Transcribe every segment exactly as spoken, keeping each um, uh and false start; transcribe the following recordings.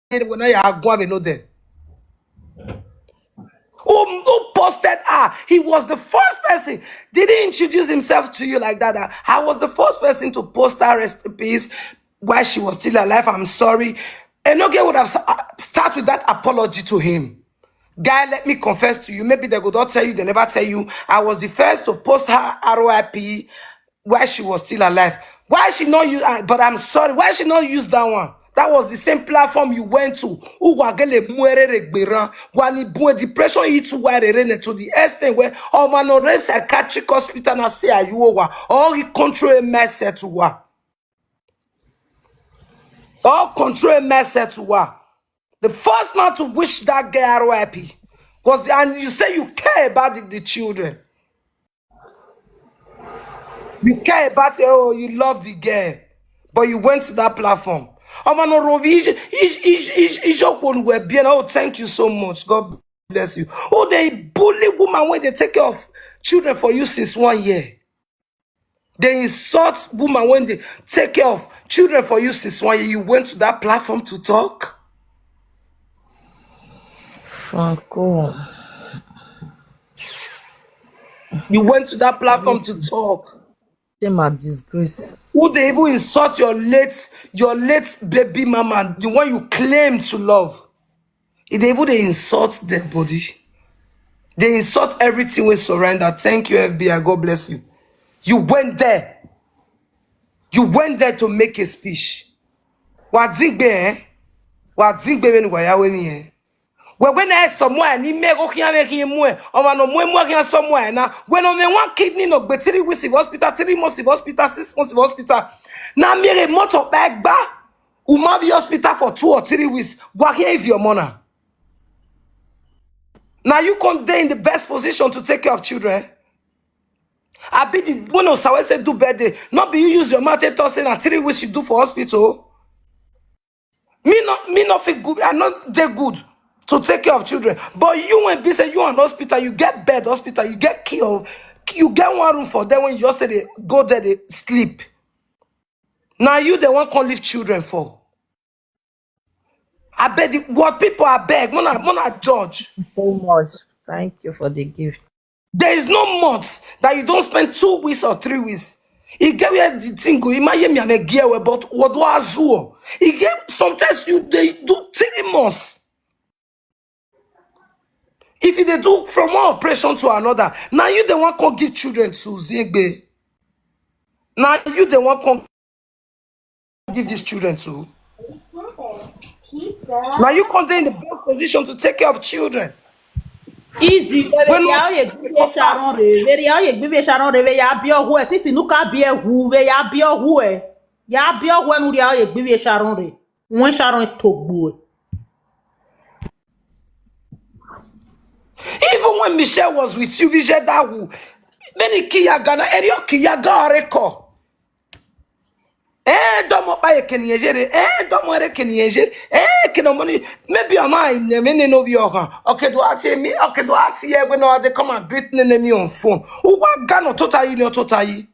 When I go, I know there. Who, who posted her? He was the first person. Did he introduce himself to you like that? That I was the first person to post her rest in peace while she was still alive. I'm sorry. Enoge would have s- uh, start with that apology to him. Guy, let me confess to you. Maybe they could not tell you. They never tell you. I was the first to post her R I P while she was still alive. Why she not use? Uh, but I'm sorry. Why she not use that one? That was the same platform you went to. Uwagele muere regberan. Wani bue depression hit uwa rere ne to the extent where Omano re psychiatric hospital na say ayuowa. All he control a mess to wa. All control a mess to wa. The first man to wish that girl R I P was the, and you say you care about the, the children. You care about it, oh, you love the girl, but you went to that platform. Omano Rovi, Ish, Ish, Ish, Ish, Ish, oh, thank you so much. God bless you. Oh, they bully woman when they take care of children for you since one year. They insult woman when they take care of children for you since one year. You went to that platform to talk. Franco. You went to that platform to talk. Shame and disgrace. Who they even insult your late, your late baby mama, the one you claim to love. If they even they insult their body, they insult everything we surrender. Thank you, F B I. God bless you. You went there. You went there to make a speech. Wadzigbe, eh? Wadzigbe when wayawe mi, eh? When when I somewhere ni me go here make him mwe. Omano mwe mwe here somewhere na. When on me one kidney no be three weeks of hospital, three months of hospital, six months of hospital. Na me a motor bag ba. Umavi hospital for two or three weeks. Go here if your mona. Now you come there in the best position to take care of children. I be the one of Sawe say do birthday. Not be you use your mouth and talk say na three weeks you do for hospital. Me not me not feel good. I not they good to take care of children. But you when be say you an hospital, you get bed hospital, you get care, you get one room for them when you just say they go there they sleep. Now you the one can leave children for. I bet the, what people I beg, mona mona judge. So much. Thank you for the gift. There is no month that you don't spend two weeks or three weeks. You get where the thing go. Imagine me, I'm a gear, but what do I do? You get sometimes you they do three months. If you they do from one operation to another, now you the one can give children to Zegbe. Now you the one can give these children to. Now you come there in the best position to take care of children. Easy. When Very how you give me Sharon re. Very how you give me Sharon re. Very how be your who. Since you look at be a who. Very how be your who. Ya be your who. No how you give me Sharon re. When Sharon talk boy. Even when Michelle was with you, Michelle Dahu, many Kiyaga na Erio Kiyaga Areko. Eh, domo ba ye keni yejere. Eh, domo ere keni yejere. Eh, kena money. Maybe am I ne me ne no vi okan. Okay, do ati me. Okay, do ati ye when no they come and greet ne ne me on phone. Uwa gano tota yi ne tota yi.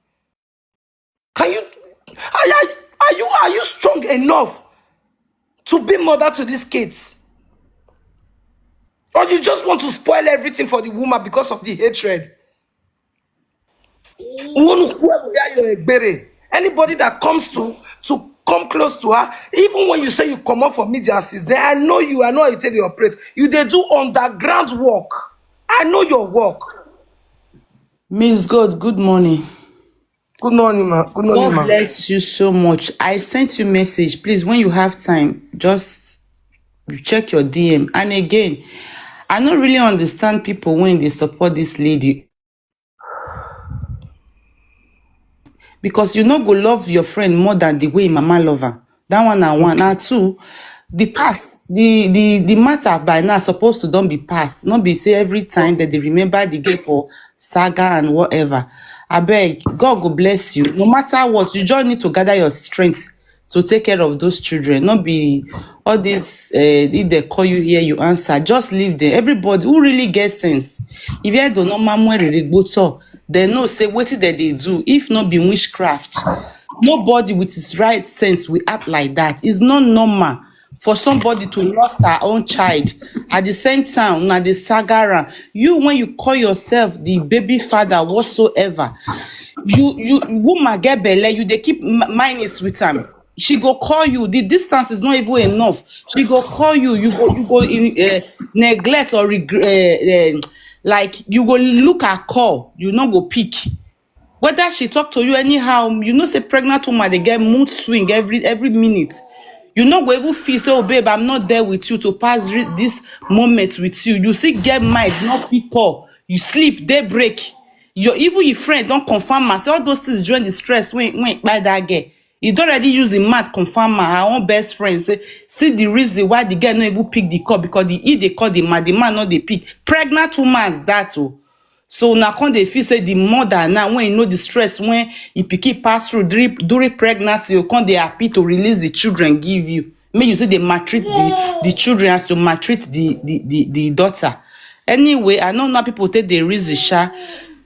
Can you? Are, you- are you are you strong enough to be mother to these kids? Or you just want to spoil everything for the woman because of the hatred? Who- whoever they are, you're a gbere. Anybody that comes to to come close to her, even when you say you come up for media assist, then I know you, I know how you take your operate. You they do underground work. I know your work. Miss God, good morning. Good morning, ma. Good morning, God ma. Bless you so much. I sent you message. Please, when you have time, just check your D M. And again, I don't really understand people when they support this lady. Because you no go love your friend more than the way mama love her. That one na one. Now two, the past, the the the matter by now supposed to don't be past. Not be say every time that they remember the girl for saga and whatever. I beg, God go bless you. No matter what, you just need to gather your strength to take care of those children. Not be all this. Uh, if they call you here, you answer. Just leave them. Everybody who really gets sense, if you don't know, they know say what did they do. If not be witchcraft, nobody with his right sense will act like that. It's not normal for somebody to lost her own child. At the same time, na the saga am. You, when you call yourself the baby father whatsoever, you you woman get belle, you dey keep m- minus with am. She go call you. The distance is not even enough. She go call you. You go you go in, uh, neglect or regret. Uh, like, you go look her call, you no go pick. Whether she talk to you anyhow, you know say pregnant woman dey get mood swing every every minute. You no go even feel say, "Oh babe, I'm not there with you to pass re- this moment with you." You still get mind, no pick call. You sleep, day break. Your even your friend don confirm am say all those things join the stress when when by that girl. He don already use the mouth confirm am, her own best friend say, see the reason why the girl no even pick the call, because the he dey call the man, the man no dey pick. Pregnant woman as that o. So una come dey feel say the mother now, when you know the stress when e pikin pass through during during pregnancy, you come dey happy to release the children give you. Make you say they maltreat the the children as you maltreat the the the, the daughter. Anyway, I no know how people take dey reason sha.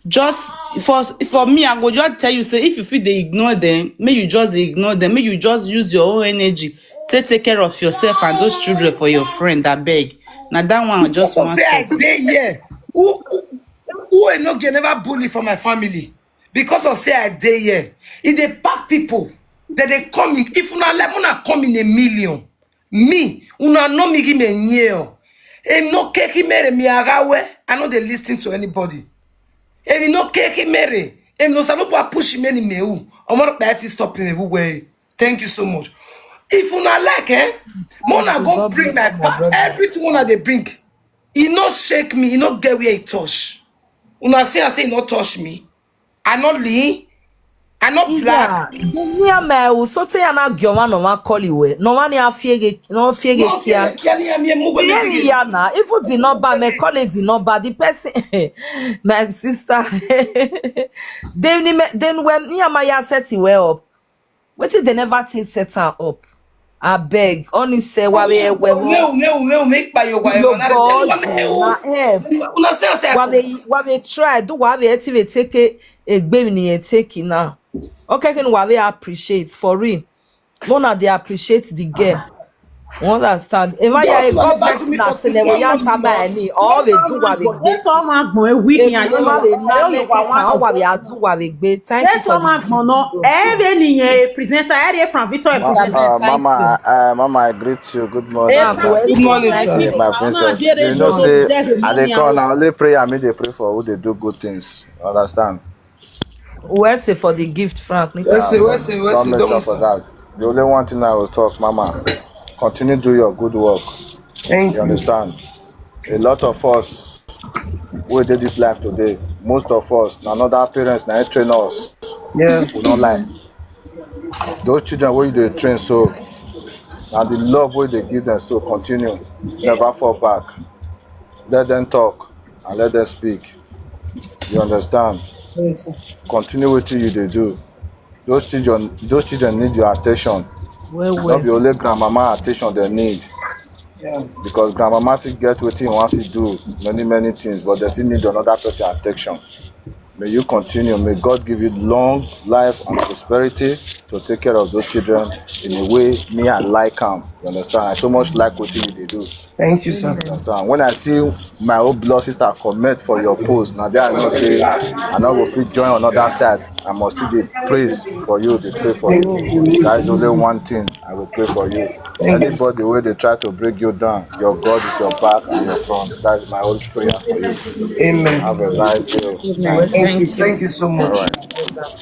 Just for for me, I go just tell you say if you fit dey ignore them, make you just dey ignore them. Make you just use your own energy take take care of yourself and those children for your friend. Abeg, na that one I just Because of wan say I talk. dey here. Who who who I no get never bully for my family? Because of say I dey here. If they pack people, that they come in. If una like una come in a million, me una no me give me nyeo. Em no keki mere mi agawe. I no dey listen to anybody. Em no keki mere. Em no salopo push me ni meu. Omar Bayati stop me everywhere. Thank you so much. If una like, eh, Mona go bring my back. Everything una dey bring. E no shake me. E no get where e touch. Una see, I say e no touch me. I no lean. I no black. Dunia meu, so te ana gioma no ma koli we. No mani afiege, no fiege No, kia. Kia ni ami emu we Then me. Yana, even the number, me call it the number. The person, my sister. Then ni me- then when Nehemiah set it well up, what did they never take set her up? I beg, only say why we we Meu meu meu make by your wife. Your Una God, dey tell me, na eh. Una see, I say I Why we why we try do why we activate take a a baby ni take it now. Okay, can why we appreciate for real. No, na they appreciate the girl. You understand? If I Don't hear lie God back bless to me na for say we sixty-one ya tama months. ni all we do what we Eto ọmọ agbọ̀n ewu If ìkìyàn you yóò have lọ a name, how what we are do what we gbé. Thank you Eto for ọmọ the agbọ̀n náà. Ẹ ẹ bẹ nìyẹn presenter ẹ rí from Victor ẹ Ma- presenter. Uh, Thank Mama, you. uh, Mama, I greet you. Good morning. Ẹ Ah, from well, Good Victor morning, ẹ sir. ti Yeah, my ọmọ princess. abẹ́rẹ́ You know, say I dey call now. Only pray and me dey pray for who they do good things. Understand? Where's it for the gift, Frank? Yeah, Where's it, don't, where's it, where's don't it, mess don't up miss for it. That. The only one thing I will talk, Mama, continue do your good work. Thank You you. Understand? A lot of us we dey this life today. Most of us, na another parents na train us. Yeah. We don't lie. Those children wey you dey train so, na the love wey you dey give them so continue. Never fall back. Let them talk and let them speak. You understand? Continue wetin you dey do. Those children, those children need your attention. Well, No be well. Only grandmama attention they need. Yeah. Because grandmama still get wetin he wants to do, many many things, but they still need another person attention. May you continue. May God give you long life and prosperity to take care of those children in a way me I like am. You understand? I so much like what you dey do. Thank you, sir. Understand? When I see my own blood sister comment for your post, now there I know say I no go fit join another side. I must still dey praise for you, dey pray for you. That is only one thing I will pray for you. Thank you. Anybody where they try to break you down, your God is your back and your front. That's my own prayer for you. Amen. Have a nice day. Thank you. Thank you so much.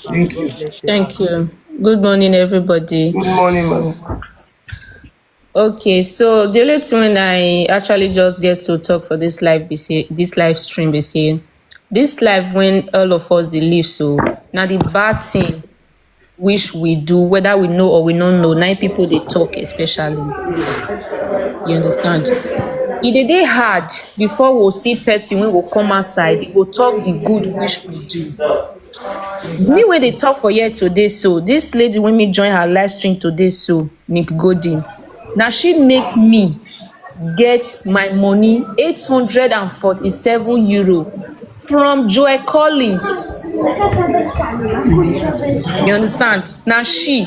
Thank you. Thank you. Good morning, everybody. Good morning, ma'am. Okay, so the only thing when I actually just get to talk for this live be say this live stream be say this live when all of us dey live so now the bad thing which we do whether we know or we don't know nine people they talk especially you understand it dey dey hard before we see person wey go come outside e go talk the good which we do me wey dey talk for here today so this lady wey me join her live stream today so nick godin na she make me get my money eight hundred and forty-seven euro from joel collins you understand na she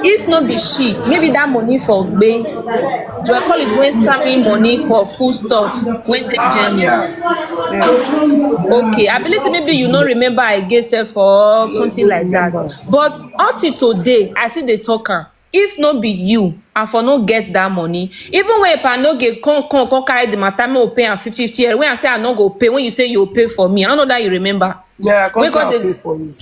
if no be she maybe that money for gbe Joy Collins wey scam me money for food stuff wey dey Germany. Okay, I believe say maybe you no remember again sef or something like that. But until today, I still dey talk am. If no be you, I for no get that money. Even when Epa no get come come come carry the matter, make we pay am fifty fifty year. When I say I no go pay, when you say you pay for me, I don't know that you remember. Yeah, I come Wey say come I dey pay for you.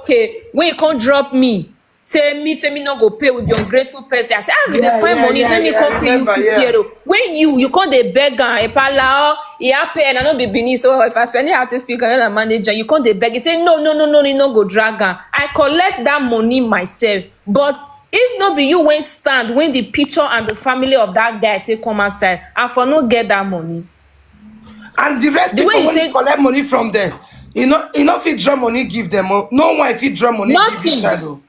Okay, when you come drop me, say me say me no go pay, we be ungrateful person. I say, ah, you dey Yeah, find yeah, money, yeah, say me yeah. I come pay you remember, fifty yeah. Euro. When you you come dey beg am, Epa la, oh, he a pay and I no be Benin, so if I spend it, I have to speak another manager. You come dey beg, he say no no no no, he no go drag am. I collect that money myself, but if no be you wey stand when the picture and the family of that guy take come outside, I for no get that money. And the rest The way people you when you take collect money from them, you know, you know if you draw money give them, oh, no one if you draw money give Nothing. Inside, oh.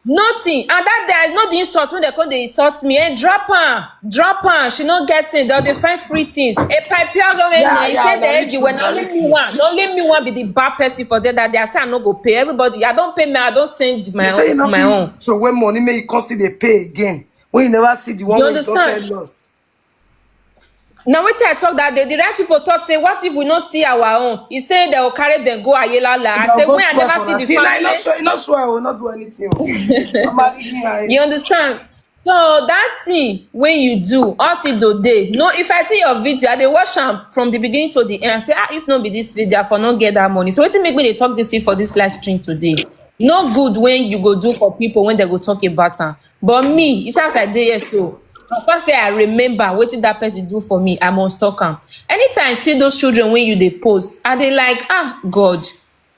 Nothing. And that day, I know the insult when they come, they insult me. And drop her, drop her. She not guessing. They'll they find free things. A pipe here go in Yeah, there. He yeah, said that that is you true, were not that only is me true. One. Not only me one be the bad person for them that day. I say I no go pay. Everybody, I don't pay me. I don't send my You say you own. know My own. So when money make you come still dey pay again when you never see the one You wey you don understand? First lost. Now wetin I talk that day, the rest people talk say, what if we no see our own? He say they will carry them go Ayelala. I Una say go when I swear never for see that. the See, like, family. No swear, no swear, oh, not do anything. Oh. Normally, here, You understand? So that thing when you do, all till today. No, if I see your video, I dey watch am from the beginning to the end. I say, ah, if no be this lady, I for not get that money. So wetin make me dey talk this thing for this live stream today? No good when you go do for people when they go talk about am. But me, it's as I dey here so. Papa say I remember wetin that person do for me. I must talk am. Anytime I see those children when you dey post, I dey like, ah, God,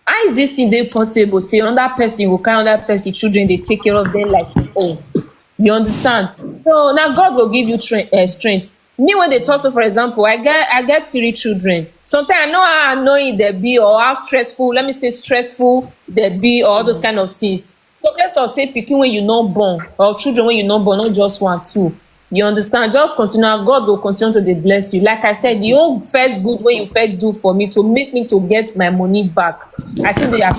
how is this thing dey possible? Say another person go carry another person children dey take care of them like your own. You understand? So now God go give you tre- uh, strength. Me when they talk so, for example, I get I get three children. Sometimes I know how annoying they be or how stressful, let me say stressful they be or all those kind of things. So let's all say picking when you not born or children when you not born, not just one, two. You understand? Just continue. God will continue to dey bless you. Like I said, the whole first good when you first do for me to make me to get my money back. I see they are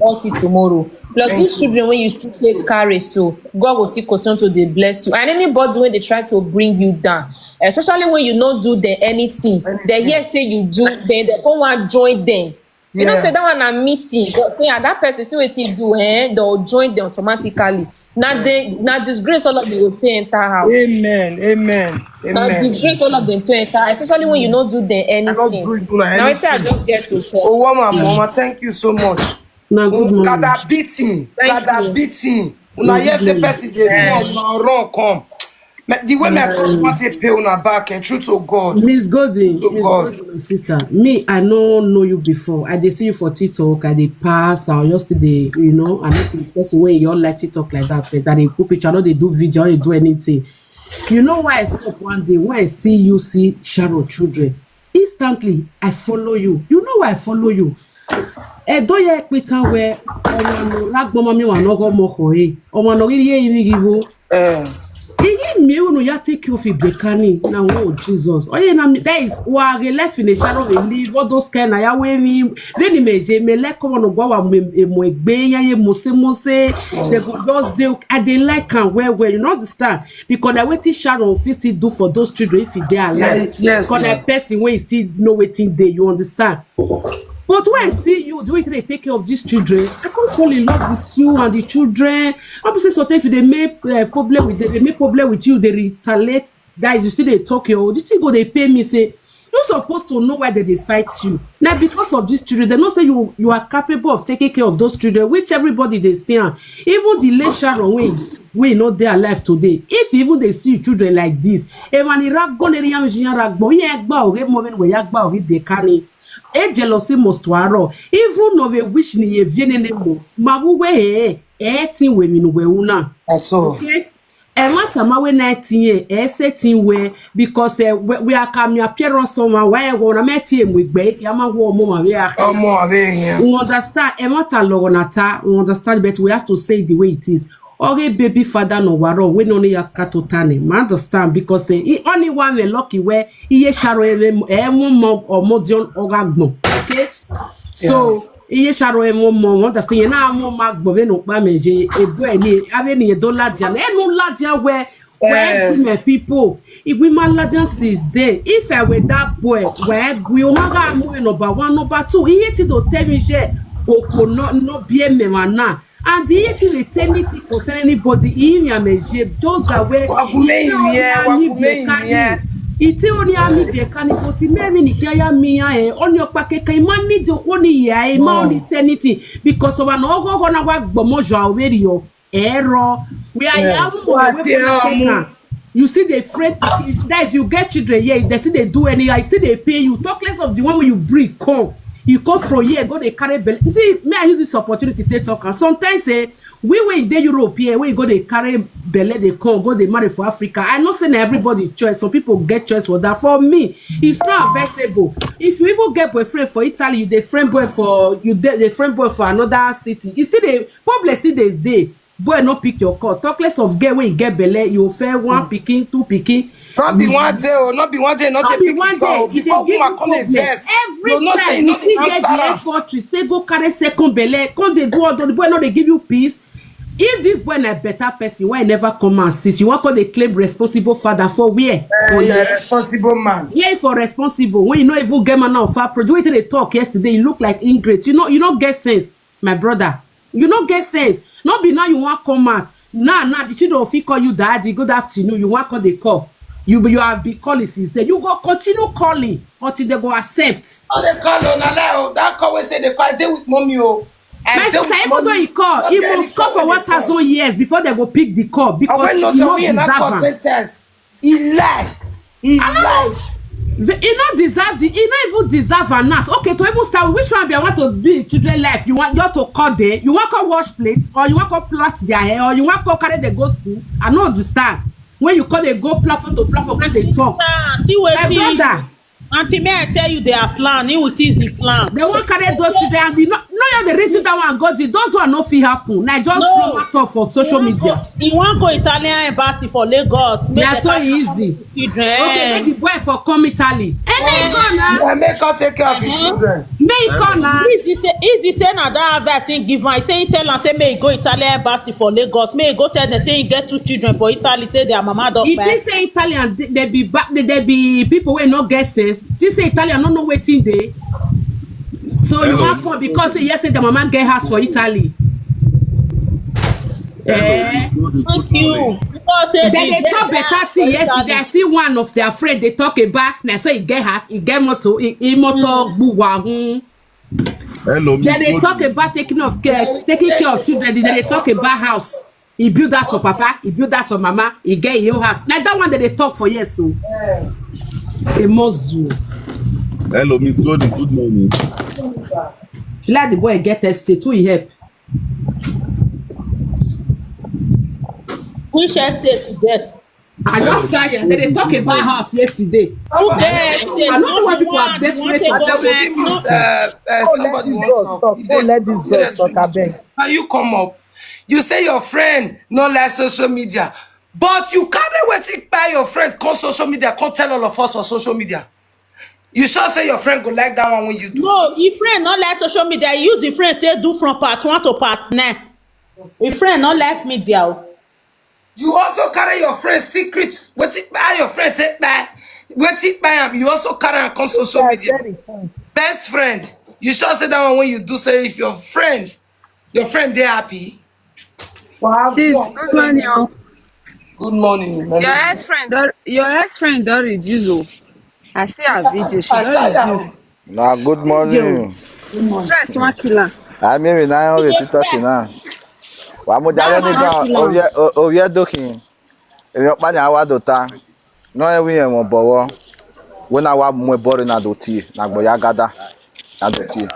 all till tomorrow. Plus these children when you still take carry, so God will still continue to dey bless you. And anybody when they try to bring you down, especially when you not do them anything, they hear say you do, then they come and join them. You know, Yeah. Say that one na meeting. But say, ah, that person see wetin he do, eh? They'll join them automatically. Now they now disgrace all of them go take enter house. Amen. Amen. Now Amen. Disgrace all of them to enter, especially when you not do them I not anything. do do like Now wetin I anything. just get to talk. Oh, woman, mama, thank you so much. Na good Mm, morning. Gather beating, Thank gather you. Beating. Una Na hear good say morning. Person dey do am, una run come. Me- The way me I talk, want to pay una back, and true to God. Miss Golden, To Miss God. Golden, my sister. Me, I no know you before. I dey see you for TikTok. I dey pass. I just dey, you know, I know the person when you all like TikTok like that. But I dey put picture. I no dey do video. I no dey do anything. You know why I stop one day when I see you see Sharon children. Instantly, I follow you. You know why I follow you? Edo ya ekpita we ọmọ no ragbọmọ mi wa no go mo ko e. Ọmọ no ri ye iri givo. Eh, Iyi mi unu ya take care of ibekani na, oh Jesus. Oye na mi, that is wa ge life in a shadow we live, all those kind na ya we mi. Then me je me like come no go wa me mo egbe ya ye mose mose. They go just dey, I dey like am well well. You no understand? Because na wetin Sharon fit still do for those children if e dey alive. Yes, yes, Because na yes. Person wey still know wetin dey, you understand? But when I see you, the way you dey take care of these children, I come fall in love with you and the children. I be say sometimes if they make uh, problem with them, they make problem with you, they retaliate. Guys, you still dey talk your own. The thing go dey pay me say you supposed to know why they dey fight you. Now because of these children, they know say you you are capable of taking care of those children, which everybody dey see am. Even the late Sharon wey wey no dey alive today, if even they see you children like this, emani ragbon eri yam jiyan ragbon ye gba ore mo men we ya gba ore bekani. E jealousy must waro. Even no we wish ni ye viene ne mo. Ma wu we e e tin we mi nu we una. At all. Okay. E ma ta ma we na tin ye e se tin we because eh, we, we are come here appear on someone why e wona me tin e mo gbe ya ma wo mo ma we a. Ọmọ àbẹ yẹn. We understand. E ma ta lo na ta. We understand, but we have to say the way it is. Oge baby father no waro we no ni ya kato tane. Ma understand because eh, he only one we lucky where he ye sharo e mo mo or mo dion oga gbon. Okay. So iye sharo e mo mo won ta se ye na mo ma gbo be no pa me je e bo e ni ave ni e do ladia na e no ladia we Well, my people, if we man legend since then, if I were that boy, well, we will have our movie number one, number two. He hated to tell me, share, Oko no, no, be a man now. And he hated to tell anything concern anybody. He me a meje, those that were. Wakume imi ye, wakume imi ye. Ite oni ami be kani, but he me ni kaya mi ya eh. Oni okpa keke, he man need to oni ya eh, he man only tell anything because of an ogo na wa gbomo jo aweri o. Error. We are young, we are young. You see, they fret. Guys, you get children here. They see they do anyhow. Still they pay you. Talk less of the one when you bring come. You come from here, go they carry belle. You see, may I use this opportunity to talk? And sometimes, eh, we when they Europe here, we go they carry belle, they come, go they marry for Africa. I know say not everybody choice. Some people get choice for that. For me, it's not advisable. If you even get boyfriend for Italy, you the friend boy for you the, the friend boy for another city. You see the problem, see the day. Boy no pick your call. Talk less of girl when you get belle, you fair one picking, two picking. Not be one day, oh, not be one day, not a pick one day. Before woman come invest, every time you see get the effort to take go carry second belle, come they do all the boy, no they give you peace. If this boy na better person, why never come and since you want call they claim responsible father for where? For your responsible man. Yeah, for responsible. When you know even get man now for project, they talk yesterday, you look like ingrate. You know, you don't get sense, my brother. You no get sense. No be now you wan come out. Now, now the children fit call you daddy, good afternoon. You wan call the call. You you have been calling since then. You go continue calling until they go accept. Oh, they call on a lie. That call we say they call. I dey with mommy. Oh, my sister, even though he call, he must call for one thousand years before they go pick the call because he no deserve am. He lie. He lie. He no deserve the. He no even deserve an ass. Okay, to even start, which one be I want to be in children life? You want you to call them? You want to wash plates, or you want to plait their hair, or you want to carry them go school? I no understand. When you call them go platform to platform, when they talk, ah, see wetin, my brother. Auntie, may I tell you their plan? He will tease the plan. They won't carry those children. And you know, no, you the reason that one go. Those one no fit happen. Now just no matter for social media. He wan go Italian embassy for Lagos. Make so easy. Children. Okay, make the boy for come Italy. Any corner. Make her take care of his children. Make corner. Easy say, easy say na that advice he give am. He say he tell am say make he go Italian embassy for Lagos. Make he go tell them say he get two children for Italy. Say their mama don kpai. He think say Italian they be back. They be people wey no get sense. This say Italian no know wetin dey. So you wan come because say yes, say the mama get house for Italy. Eh. Thank you. Because say they talk better thing yesterday. I see one of their friend they talk about. Na say he get house, he get motor, he, he motor gbuwa. Hmm. Hello, Miss. They talk about taking of care, taking care of children. They talk about house. He build that for papa, he build that for mama, he get his own house. Like that one that they talk for years, so. A muzzle. Hello, Miss Golden. Good morning. Let the boy get estate. Who he help? Which estate you get? I just said they talk about house yesterday. Okay, I don't know why people are desperate to. Uh, uh, somebody wants to. Oh, let this girl talk. Abeg. Can you come up? You say your friend no like social media, but you carry wetin kpai your friend come social media, come tell all of us on social media. You sure say your friend go like that one when you do? No, if friend no like social media, he use the friend take do from part one to part nine. If friend no like media o. You also carry your friend secret. Wetin kpai your friend take kpai? Wetin kpai am? You also carry am come social media. Best friend. You sure say that one when you do say if your friend, your friend dey happy? Wow. Sis, good morning. Good morning. Your ex friend don, your ex friend don reduce o. I see her video. She don reduce. Na good morning. Stress wan kill am. I mean, we now we keep talking now. Wa mo jale ni ba oye oye dokin. Emi opa ni awa dota. No e wi en mo bowo. When I wa mo bori na doti na gboya gada. Na doti.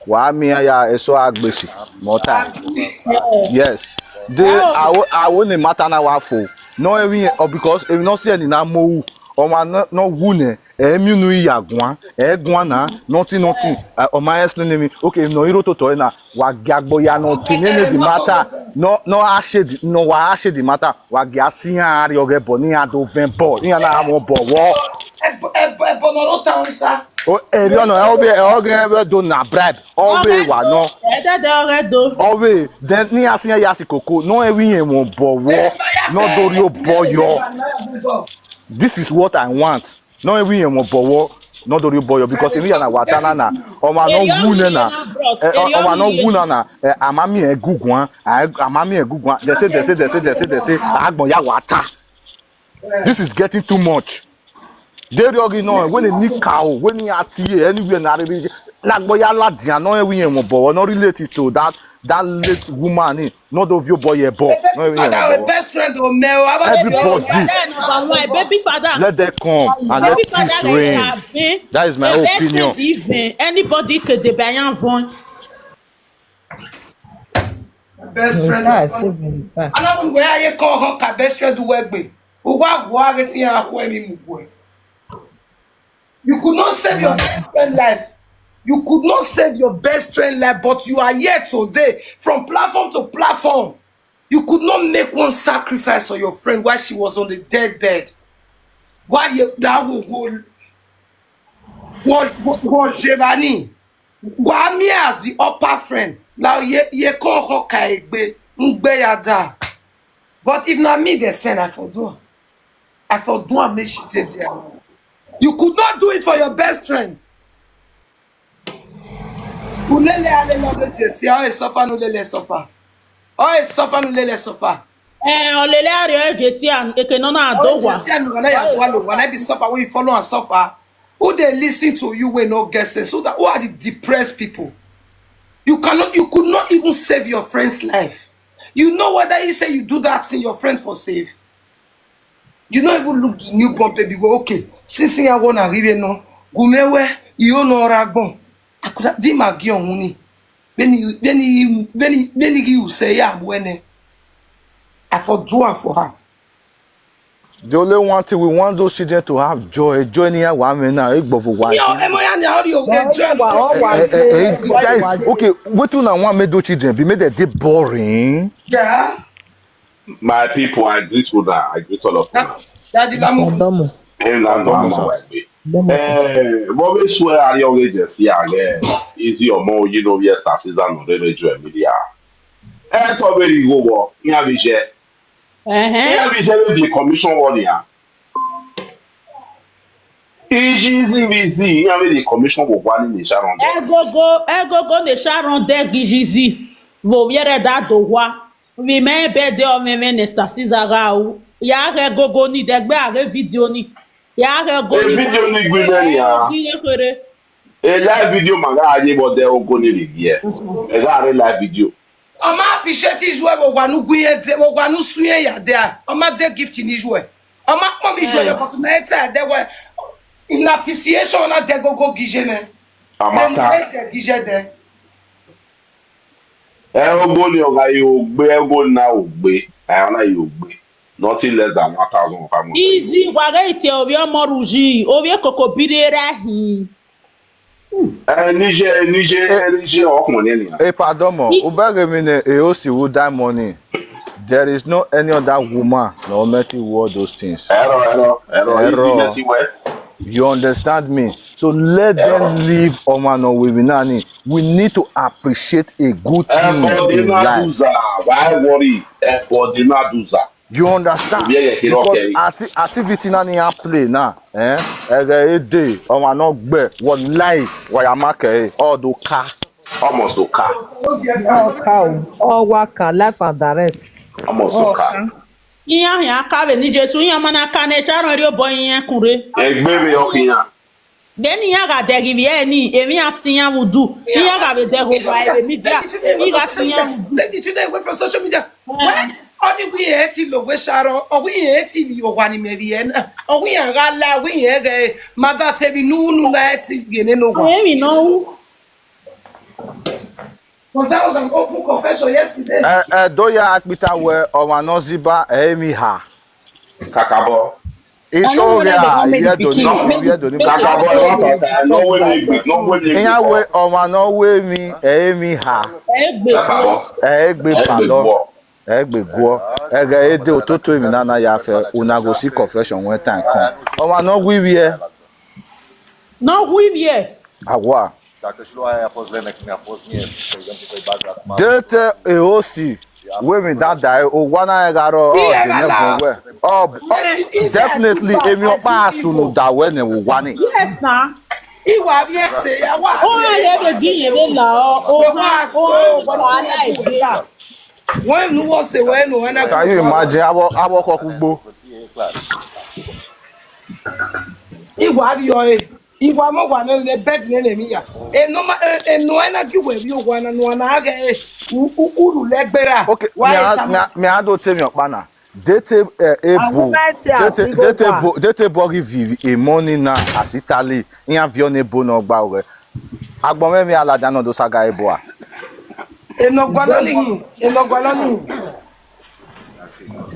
Wa mi ya eso agbesi. Mota. Yes. The awo awo ni matter na wa fo. No e wi en because e no see any na mo. O ma no wu ne. Emi nu iya gwan, e gwan na, nothing, nothing. Uh, o ma explain me. Okay, no iro to to na. Wa gagbo ya no tin ne the matter. No, no ashe the, no wa ashe the matter. Wa ga si ari oge bo ni ado ven bo. Ni ana mo bo wo. Koro Tansa. O eri ọnụ, ọ bụ ọ ga-ebe do na bribe. Ọ bụ ịwa nọ. Edede ọghe do. Ọ bụ then ni asị ya ya si koko. No ewi ihe mo bowo. No dori o boyo. This is what I want. No ewi ihe mo bowo. No dori o boyo because ewi ya na wata na na. Ọma no wu ne na. Eh, ọ- Ọma no wu na na. Eh, amami egugwan. Amami egugwan. They say, they say, they say, they say, they say. Agbon ya wata. This is getting too much. Deri ogi no, when ni cow, when ni atie, anywhere na riri. Like boy, ya la dia no, we yen mo bo, no relate it to that that late woman. Eh, no do view boy, eh, bo. No, we yen Father, mo a best friend, oh, Mel. How about you? Everybody, Father number one, baby father. Let them come and let Baby father peace reign. Like That is my own opinion. Even anybody could dey buy am von. Best friend. That's even in fact. Ana mu gwe aye ko ho ka best friend we gbe. Ugwa gwa ge ti ya ho mi mu gwe. You could not save your best friend life. You could not save your best friend life, but you are here today, from platform to platform. You could not make one sacrifice for your friend while she was on the deathbed. Why you that will go what what Giovanni? Why me as the upper friend? Now ye ye ko ho ka egbe ngbe ya da. But if na me they send, I for do am. I for do am make she take there. You could not do it for your best friend. Ulele ale no le Jesse. Oh, e suffer no lele suffer. Oh, e suffer no lele suffer. Eh, olele ari o Jesse an eke no na Oh, do wa. Jesse and Uganda ya walo. When I be suffer, we follow and suffer. Who they listen to you when no get sense? So that who are the depressed people? You cannot. You could not even save your friend's life. You know whether you say you do that thing, your friend for save. You not even look the newborn baby. Go okay. Since I wanna give you no, gumewe you no ragbon. I could have di magi on huni. When you when you when you when you say ya buene. I for do am for her. The only one thing we want those children to have joy. Joy ni ya wa me na egbo for wa. Yo, emo ya ni how do you get joy? Wa- wa- wa- Eh, eh, eh, guys, okay, wait till now one make those children be made they dey boring. Yeah. My people, I greet you now. I greet all of you now. Daddy Lamu. Ọdọmọ. Hey, now, now, Ọdọmọ, now, sir. my way. Ọdọmọ. Eh, but we swear I always just see again. Easy or more, you know, yes, that is done on the radio media. Eh, to be go wo, ya bi je. Eh. Ya bi je le di commission wo ni a. Easy, easy, easy. Ya bi di commission wo wa ni ni Sharon. Egogo egogo ne Sharon de gijizi. Vo yere da do wa. We me be de o me me nesta sizaga u. Ya egogo ni degbe ave video ni. Ya egogo Eh, ni. Video ni gbe ni ya. Gi ye kere. A live video maga aye but there go ni ni here. E ga re live video. Ọma appreciate Israel wo wa nu guye de wo wa nu suye ya de. Ọma de gift in Israel. Ọma pom Israel but na eta de we in appreciation na de go go gije ne. Amaka. De gije de. E ogo ni oga yo gbe ego na ogbe. E ona yo gbe. Nothing less than one thousand five hundred. Easy wa ga ite obi omo ruji. Obi koko bidere hin. Eh, Niger, Niger, Niger, ọkùnrin ni. Hey, pardon mo. Ubege mi ne e o si wu that money. There is no any other woman no make you all those things. Ẹ̀rọ, ẹ̀rọ, ẹ̀rọ, Ẹ̀rọ. Easy, Netty, well. You understand me? So let them live on one we nani. We need to appreciate a good thing Everybody in na life. do za. Why worry? Everybody na do za. You understand? Yeah, yeah, you know, Because okay. acti- activity na ni a play now. Eh? Ege ede, ọmọ náà gbẹ, wọ life, wayamake, all do car. Almost to car. Ọka o. Ọwaka, life and direct. Almost to car. Iya ya ka be ni Jesu iya mana ka ne Sharon ri obo iya kure. Egbe mi ọkìyàn. Then iya ga degi bi e ni emi asiyan wudu. Iya ga be dego ba e mi dia. Iya ga siyan wudu. Take the children away from social media. Well, only we hate him, we Sharon, or we hate him, you want him every end. Or we are gala, we are gay, mother tell me no, no, let him get no one. Emi no. Because that was an open confession yesterday. Eh, eh, do ya akpita we, ọmọ náà ziba, eh, mi ha. Kakabo. Ito ya, ye do ni, ye do ni. Kakabo. No way me, no way me. Iya we, ọmọ náà we mi, eh, mi ha. Egbe. Kakabo. Eh, egbe palo. Egbe guo. Ege ede ototo emi na na ya fe, una go see confession when time come. Ọmọ náà we we, eh. No win here. Awa. Dacă și lua aia a fost lenex, mi-a fost mie, de exemplu, pe bagă acum. Dete eosti. Women that die. O wana egaro. Ihe gala. Oh, definitely. Emi opa asunu da wene o wani. Yes na. Iwa bi ese ya wa. Oh, I have a game. La. Oh, Wa so. oh, I like. When no was say when no when I. Can you imagine? Abo abo kokugbo. Iwa bi yo e. Iwa mo wa no le bed ne ne mi ya. E no ma e no ena gi we bi o wa na no na ga e. Uru le gbera. Okay, me I, me I, me I don't tell me okpana. Dete eh, ebo. Agumeti Dete asigo dete gba. bo dete bogi vivi e money na as Italy. Iya vio ne bo no gba we. Agbon me mi alada no do saga ebo a. E no gwa lo ni. E no gwa lo ni.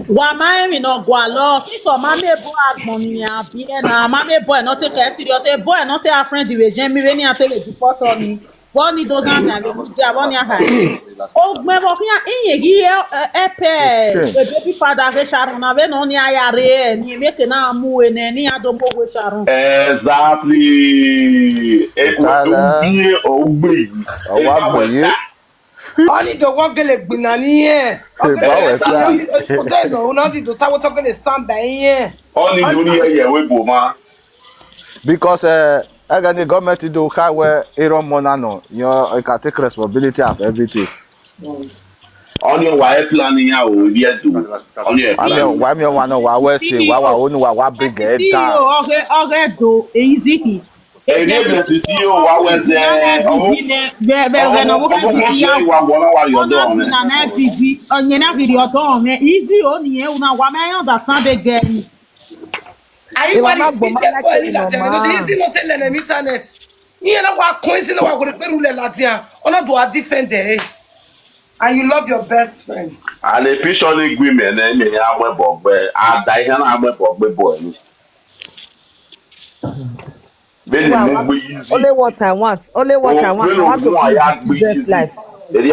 Wa ma emi no gwa lo. Si so ma me bo agbon ni abi e na ma me bo e no take it serious. E bo e no take a friend we je mi we ni a take deport on ni. What ni those hands and we media what ni a ha. O gbe mo kiyan iye gi e e pe. The baby father ke Sharon na we no ni aya re ni make na mu we ne ni ado mo we Sharon. Exactly. E ko Tala. Bi o gbe yi. Awa gbe yi. Oni do wo gele gbina ni e. Hey, ba we ta. O de no, o no di do ta wo to gele stand by e. Oni do ni eye we bo ma. Because uh, again the government do kai we iron money no. You know, you can take responsibility of everything. Oni wa e plan ya o di e do. Oni e I plan. Mean, Why me why no why we say why why only why why big head down. Oge oge do easy. E ni be si si o wa we se. Be be be no wo Omo ka se ya. Wa gona wa yo do Ona me. na na video. Onye na video do me. Easy o ni e una wa me understand again. Ayi Iwa wa ni ma gbo ma picture na for ke ni no la te ma. Easy no te le internet. Ni e na wa ko easy na wa go de peru le la dia. Ona do a defend e. And you love your best friend. And a picture ni gwi me na me ya we bo gbe. A da ihe na we bo gbe bo ni. Be ni mo gbe easy. Only what I want. Only what I want. I want to be the children's life. I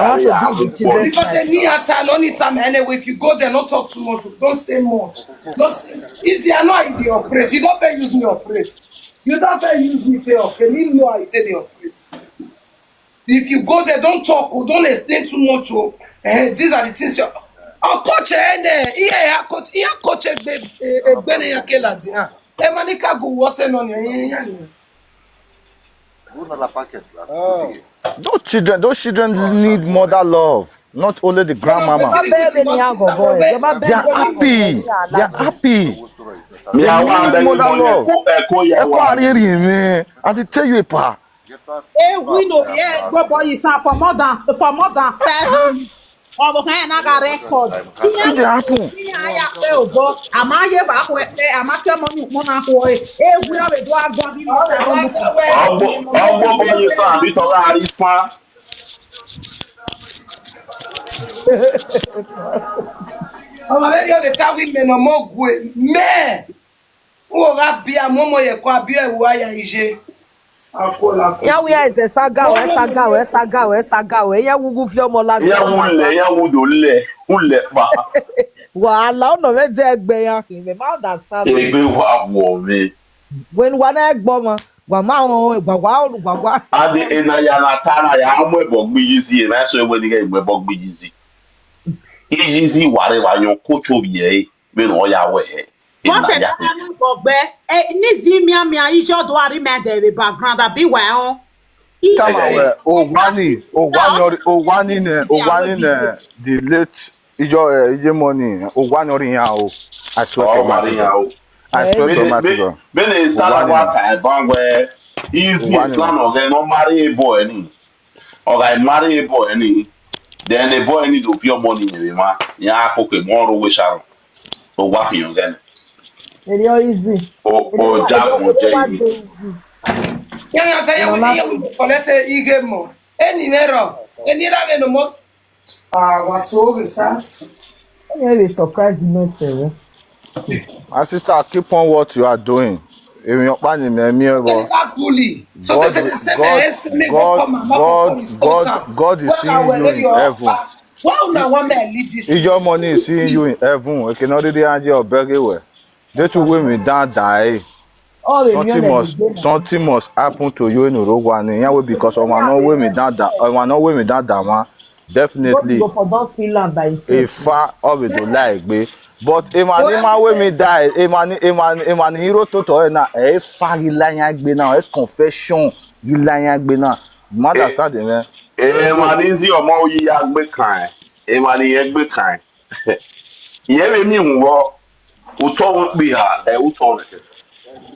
want to be the children's Because life. any time, no need time anyway. If you go there, not talk too much. Don't say much. Just it's the annoy you operate. You don't fair use me operate. You don't fair use me say okay. Me know how you take the operate. If you go there, don't talk. Oh, don't explain too much. Oh, eh, these are the things. You, oh, coach, eh, ne, yeah, yeah, coach, yeah, coach, eh, eh, eh, Bene, yeah, Kela, yeah. Eh, Manika, go, what's going on? Yeah, yeah, yeah. Bună la pachet, la studii. Those children, those children need mother love, not only the grandmama. Your baby ni ago boy. Your They are baby. Happy. They are happy. Mi They awa need be mother mo love. Ko e ko ya Ẹ kú wa. àríyìn mi. I dey tell you, pa. E we no yeah go boy is for more than for more than five years. Obo kan na ga record. It dey happen. Ni aya pe obo. Ama ye ba ko e ama ke mo ni mo na ko e. E we o be do agbo bi ni. Ogbo ogbo bo ni sa bi to ra ri san. Ọmọ bẹ́ẹ̀ ni ọbẹ̀ táwí mẹ́nà mọ́ gùn ẹ̀ mẹ́ẹ̀. N ò rà bí amọ́mọ́ yẹ kó abí ẹ̀wù àyà ìṣe. Akọ́làkọ́. Ya we is a saga we saga we saga we saga we. Ya wugu fi ọmọ la. Ya wu le, ya wu do le, wu le pa. Wahala ọ̀nà mẹ́jẹ ẹgbẹ́ ya kì í mẹ́ má understand. Egbe wa wo mi. When wa na gbọ́ mọ́, wa ma wọn wa wa wa wa. Ade ena ya na ta na ya mo e bo gbe yi si e na so e we ni ke mo e bo gbe yi si. Yi si wa re wa yo ko cho bi e. Me no ya we e. Wọ́n ṣe dáadáa ní gbọ̀gbẹ́. Ní zi mìíràn mìíràn, ijó do àrí mẹ́ẹ̀dẹ̀ rẹ̀ background àbí wà ẹ́ hàn. Kama we o wani o wani ori- o wani ne o wani ne the late ijo eh, ijo money o wani ori yan o. I swear to Oh, my Maria. God. I swear to my God. Bene sala wa ka e ban we easy Wani. Plan o ge no marry a boy ni. O ga marry a boy ni. Then the boy need to feel money ni ma. Ya ko ke mo ro we sharo. O wa fi yo ge. Èrè ọ́ easy. O o ja mo je ni. Yẹn yẹn tẹ yẹn wọ́n ní yẹn wọ́n kọ̀lẹ́tẹ̀ ige mọ̀. Ẹni rẹ̀ rọ̀, ẹni rẹ̀ rẹ̀ ló mọ́. Àwa tó rè sá. Ẹ lè surprise mi ẹsẹ̀ rẹ. My sister, keep on what you are doing. Èèyàn pa ni mẹ́mí ẹ bọ̀. That bully. So God, they say they say God, my estimate go God, come and not for God, insult God, am. God is When I seeing will you let in you heaven. Why una want me I leave this? Ijo money is seeing you in heaven. Ekene dede anje obege we. They two women don't die. All the Something must something must happen to you in Urugwani. Yeah, because ọmọ náà wé mi dáadáa, ọmọ náà wé mi dáadáa wọn. Definitely, go for don feel am by a himself. Fa of it to lie, gbe. But emani ma wé mi die, emani emani emani hero to to na e fa gila yan gbe na, e confession gila yan gbe na. You understand, man? Emani zi ọmọ yi ya gbe kan. Emani ye gbe kan. Ye le mi nwo. Utọ wo pe ha, e utọ re.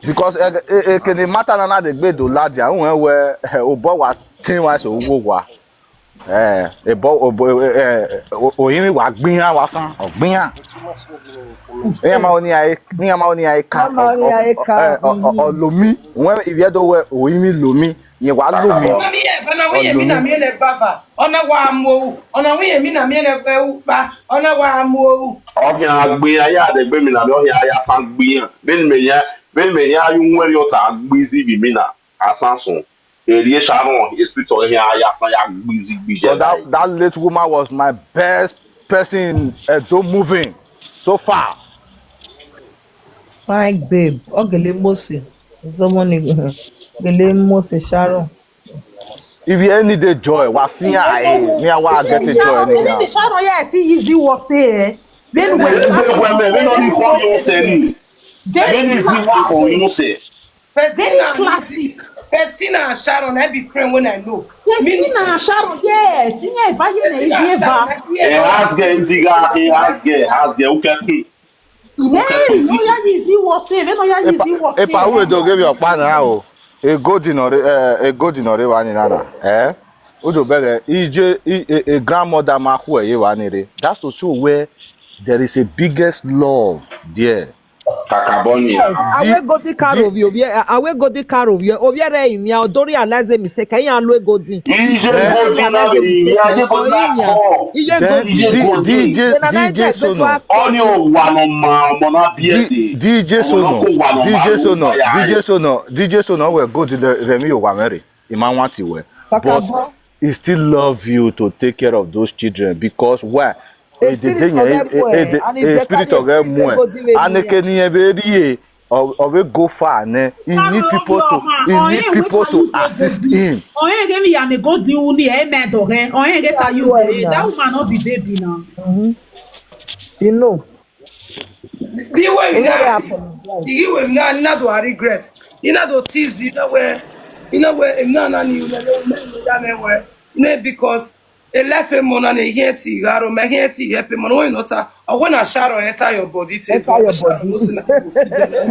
Because e e e kini matter na na de gbe do ladi ahun e we obo wa tin wa so wo wa. Eh, ebo obo eh oyin wa gbin wa san, ogbin. Ni ama oni ai ni ama oni ai ka. Ama oni ai ka. Olomi. When if you do we oyin mi lomi, yen wa lomi. Mami e bana wi e mi na mi e le bava. Ona wa mo. Ona wi e mi na mi e le pe u pa. Ona wa mo. Ọhịa agbe ya ya de gbe mi na mi ọhịa ya san gbe ya. Beni me ya beni me ya yu nwere ọta agbizi bi mi na asansun. Erie Sharon, espiritu ọhịa ya san ya gbizi gbizi. So that that late woman was my best person in Edo moving so far. Fine babe, ogele Mose. Someone gele Mose Sharon. If you any day joy, wa see I me I wa get the joy Sharon, anyhow. Sharon, yeah, ti easy work say eh. Then when Ebe gwe me, me no ni ko yo se ni. Me ni si wa ko yo se. Very classic. Christina and Sharon, I be friend when I know. Christina and Sharon, yes. Iye ba ye na Christina and iye Sharon, ba. I be E ask girl nziga, e ask girl, ask girl, uke kun. Ime no ya easy work say, me no ya easy work say. Epa we do give your partner o. A golden or eh, a golden or one nana. Eh? Udo bere ije i- a, a grandmother ma ku e wa ni re. That's to show where there is a biggest love there. Kakaboni. Yes, awe go the car of you. Awe go the car of you. Obi re imi o don realize mistake. Eyan lo ego din. Ije godi na be, ya je godi na ko. Iye Then go Ije D- godi. DJ Then I DJ get Sono. back. Oni o wa no ma ọmọ na B S A. D- DJ Sono. Ọmọ ko wa no ma DJ Sono. ya. DJ Sono. DJ Sono we go the Remi o wa mere. Ima want to we. But Kakabo. He still love you to take care of those children because why? A spirit of them boy, and if they Spirit carry of them spirit, boy. go the way And they can you be here? Or we go far, ne? He need people to he need people to assist him. Onye ge mi ya me go di uni e me do ge. Onye ge ta use e. That woman no be baby now. You know. Bi we na. Igi we na na do regret. You know do tease you know where you know where him na na ni you know where that me where. You know because a life e mo na ne here ti garo me here ti help mo no you not. Or when I Sharon enter your body to Enter your body.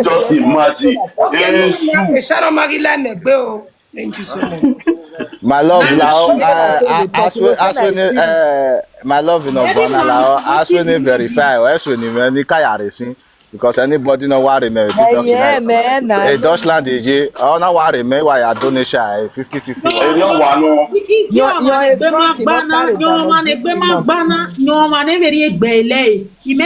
Just imagine. Okay, Eh, Sharon Maggie like me gbe o. Thank you so much. My love, Nice. Lao, Nice. uh, I swear, I swear, uh, my love in Obana, Lao, I swear, verify, I swear, ni me ni kaya resin because anybody no worry me. Yeah, man. Hey, Dutchland D J, oh, no worry me, why I donation, fifty fifty. Eri o wa no. You're- you're a Frank, you don't carry Your man egbe ma gbana. Your man e very egbe ile. Ime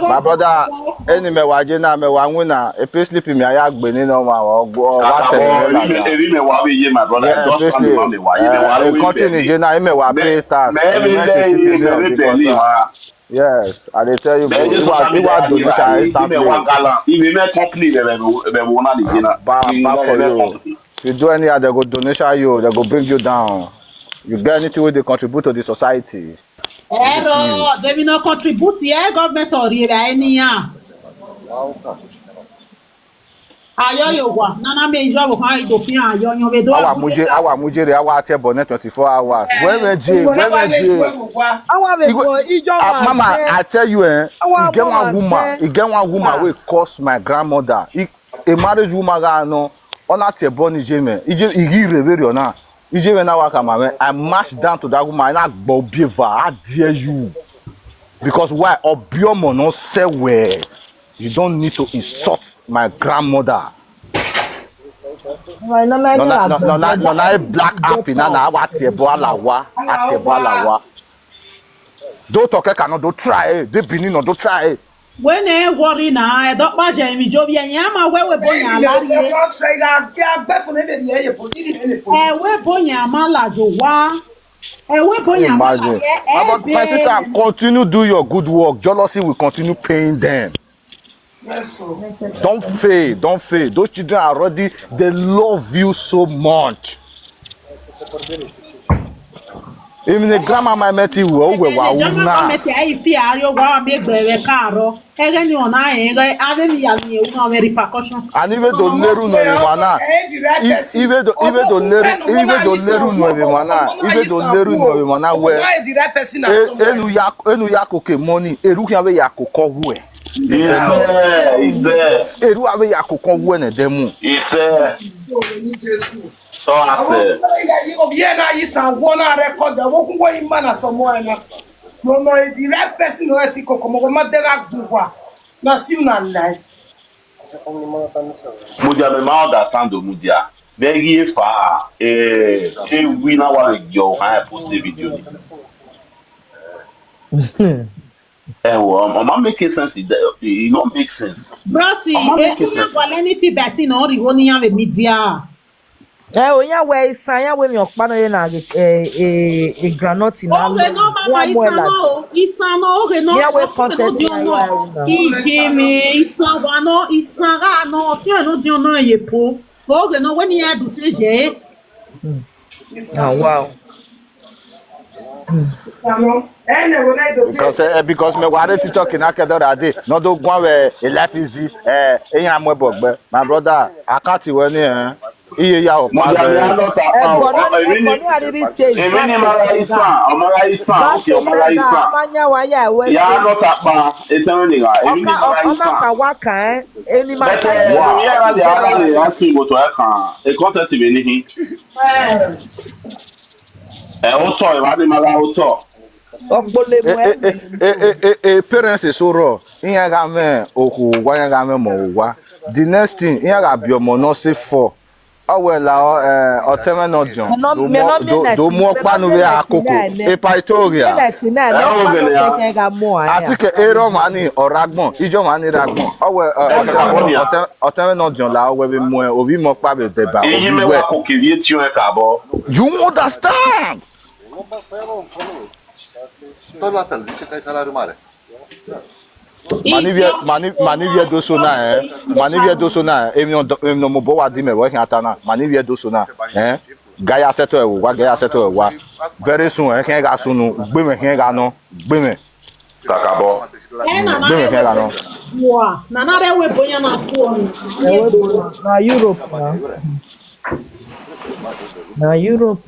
My brother, any me wa je na me wa nwina, a pay slip me aya gbe ni no ma wa gbo wa tele me la. Eri me wa be ye my brother. Yeah, Just pay come me slip. wa be ye me wa Uh, be. Continue, je na me wa pay tax. Me be Immerse le citizen me be because, ni uh, wa. Yes, I dey tell you, bro. Bẹ́ẹ̀ ni You social are, you media are ni donation ìwà is ìdílé wa that place. Gallant. Ìwé mẹ́ company rẹ̀ rẹ̀ bẹ̀ wọ́n náà nìyẹn náà. Bad, Ìwé bad for mẹ́ you. Company. If you do any other, they go donation you. They go bring you down. You get anything wey dey contribute to the society. Ero, they will not contribute here. Government or here anyhow. Ayo yo wa. Nana me ijo wo kan ido fi ayo yan we do. Our muje, our muje, our table net twenty-four hours. When we je, when we je. Awa be go ijo Ah, ma Mama, se. I tell you, eh, Awa e get mama one woman, say, e get one woman ah. Wey curse my grandmother. E, a marriage woman ga no, ona te born ije me. Ije igi revere ona. Ije me na wa kama me. I mash down to that woman. I na gbo bieva. How dare you? Because why? Obiomo no say well. You don't need to insult my grandmother. My no my No, no, no no, no, no, no, black happy na na wa te bo alawa. Ate bo alawa. Do toke kano do try. De bini no do try. When e worry na e do pa je mi jo bi e yan ma we we bo yan la ri e. E we bo yan ma la jo wa. E we bo yan ma la Imagine. e. But my sister, continue do your good work. Jealousy will continue paying them. Don't fail, don't fail. Those children are already, they love you so much. Even the grandma might met you, oh, we were now. Mete ayi fi ayo wa mi gbe we karo. Ege ni ona ege ave mi ya ni e una me repercussion. And even though leru no e mana. Even though, even though leru, even though leru no e mana. Even though leru no e mana we. Why the right person has somewhere? Enu ya, enu ya koke money. Eru ki ave ya koko we. Iṣẹ́, iṣẹ́. Eru ave ya koko we ne demu. Iṣẹ́. Tọ́ àṣẹ. Obiena isan wona record wo kungo imana somo ena. No, no, the right person no eti koko mo ma dera gbuwa. Na si una life. Mudia, me ma understand o, Mudia. Very far. Eh, eh, we na wa yo ha post the video. Eh, well, um, um, make sense. It, it don't make sense. Bro, see, eh, una quality betting on the one you have a media. Eh, o ya we isan ya we mi okpa no ye na eh eh eh granite na. Oge no mama isan no, isan no oge no. Ya we content na ya. Ije mi isan wa no, isan ga no, ti no di no ye po. Oge no when ya do ti je. Ah, wow. Because, eh, because me ware TikTok na ke dora de. No do gwa we e life easy. Eh, eyan mo bogbe. My brother, I can't win eh. Iye ya o pa. Mudia, me a not a pa o. Èmi ni mara isan, o mara isan, okay, o mara isan. Ya not a pa. Etemi ni ga. Èmi ni mara isan. But eh, me a dey ask me what I can. E content me ni. Eh, o to, e ma ni mara o to. Okpole mu e. E parents is so raw. Iya ga me oku wa, iya ga me mo wa. The next thing, iya ga bi omo no se for. Awe la o, eh, oteme no jon. Do mo do mo pa nu we akoko. E pa itoria. Ati ke ero mani oragbon, ijo mani ragbon. Awe oteme no jon la we bi mo e, obi mo pa be deba. Eyi me wa ko ke vie ti o e kabo. You understand? Tot la fel, zice că ai salariu mare. Mani vie, mani, mani vie do so na, eh. Mani vie do so na, eh. Emi no, emi no mo bo wa di me, we hin atana. Mani vie do so na, eh. Gaya seto e wa, gaya seto e wa. Very soon, eh, ken ga sunu, gbe me ken ga no, gbe me. Kakabo. Gbe me ken ga no. Wa, na na re we boya na fu o. Na Europe na. Na Europe.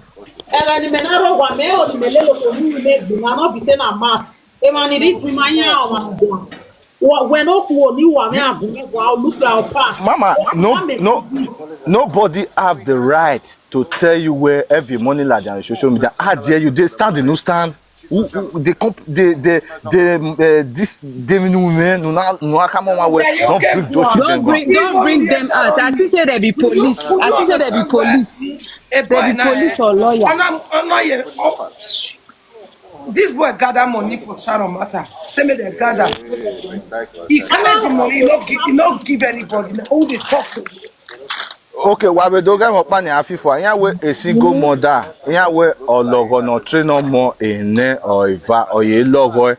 Ega ni me na ro wa me o ni me le lo ko ni me gbe na no be say na math. E ma ni ri tu ma ya o ma gwa. Wa we no ku o ni wa me agun me gwa o look our pa. Mama, no, no, nobody have the right to tell you where every money like on social media. How dare you? They stand, they no stand. Who, who, they comp, they, they, they, uh, this, they mean women, no, no, no, come on, we don't bring those children. Don't bring, don't bring them out. I see say they be police. I see say they be police. They be police or lawyer. This boy gather money for Sharon matter. Say me they gather. He carry the money, he not give, he not give anybody. Now who they talk to? Okay, wa be do ga mo pa ni afifo. Iya we a single mother. Iya we ologo no train no more ene or eva or ye logo.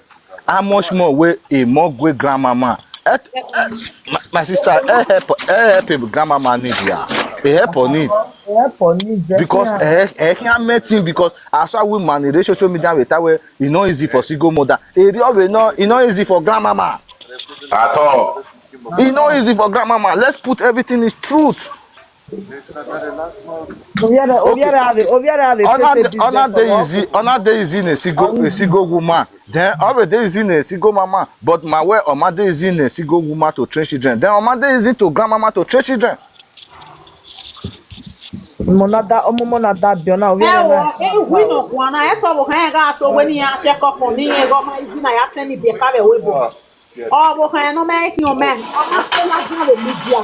How much more we a more great grandmama? Eh, eh, my, my sister, eh, help, eh, help him grandmama need ya. E help her need. Help her need. Because eh, eh, can't make thing because as we man, the social media we tell we e no easy for single mother. E no, e no easy for grandmama. At all. E no easy for grandmama. Let's put everything is truth. Obiara, obiara have, obiara have. Ona de easy, ona de easy ne sigo, sigo woman. Then obe de easy ne sigo mama. But my way, oma de easy ne sigo woman to train children. Then oma de easy to grandmama to train children. Monada, omo monada biona obiara. Ewo, e wi no kwana e to bo kan ga so we ni ya check up on ni e go ma easy na ya train bi ka be we bo. Ọ bụ ka ya nọ mee ihe ome. Ọ masị na dị na media.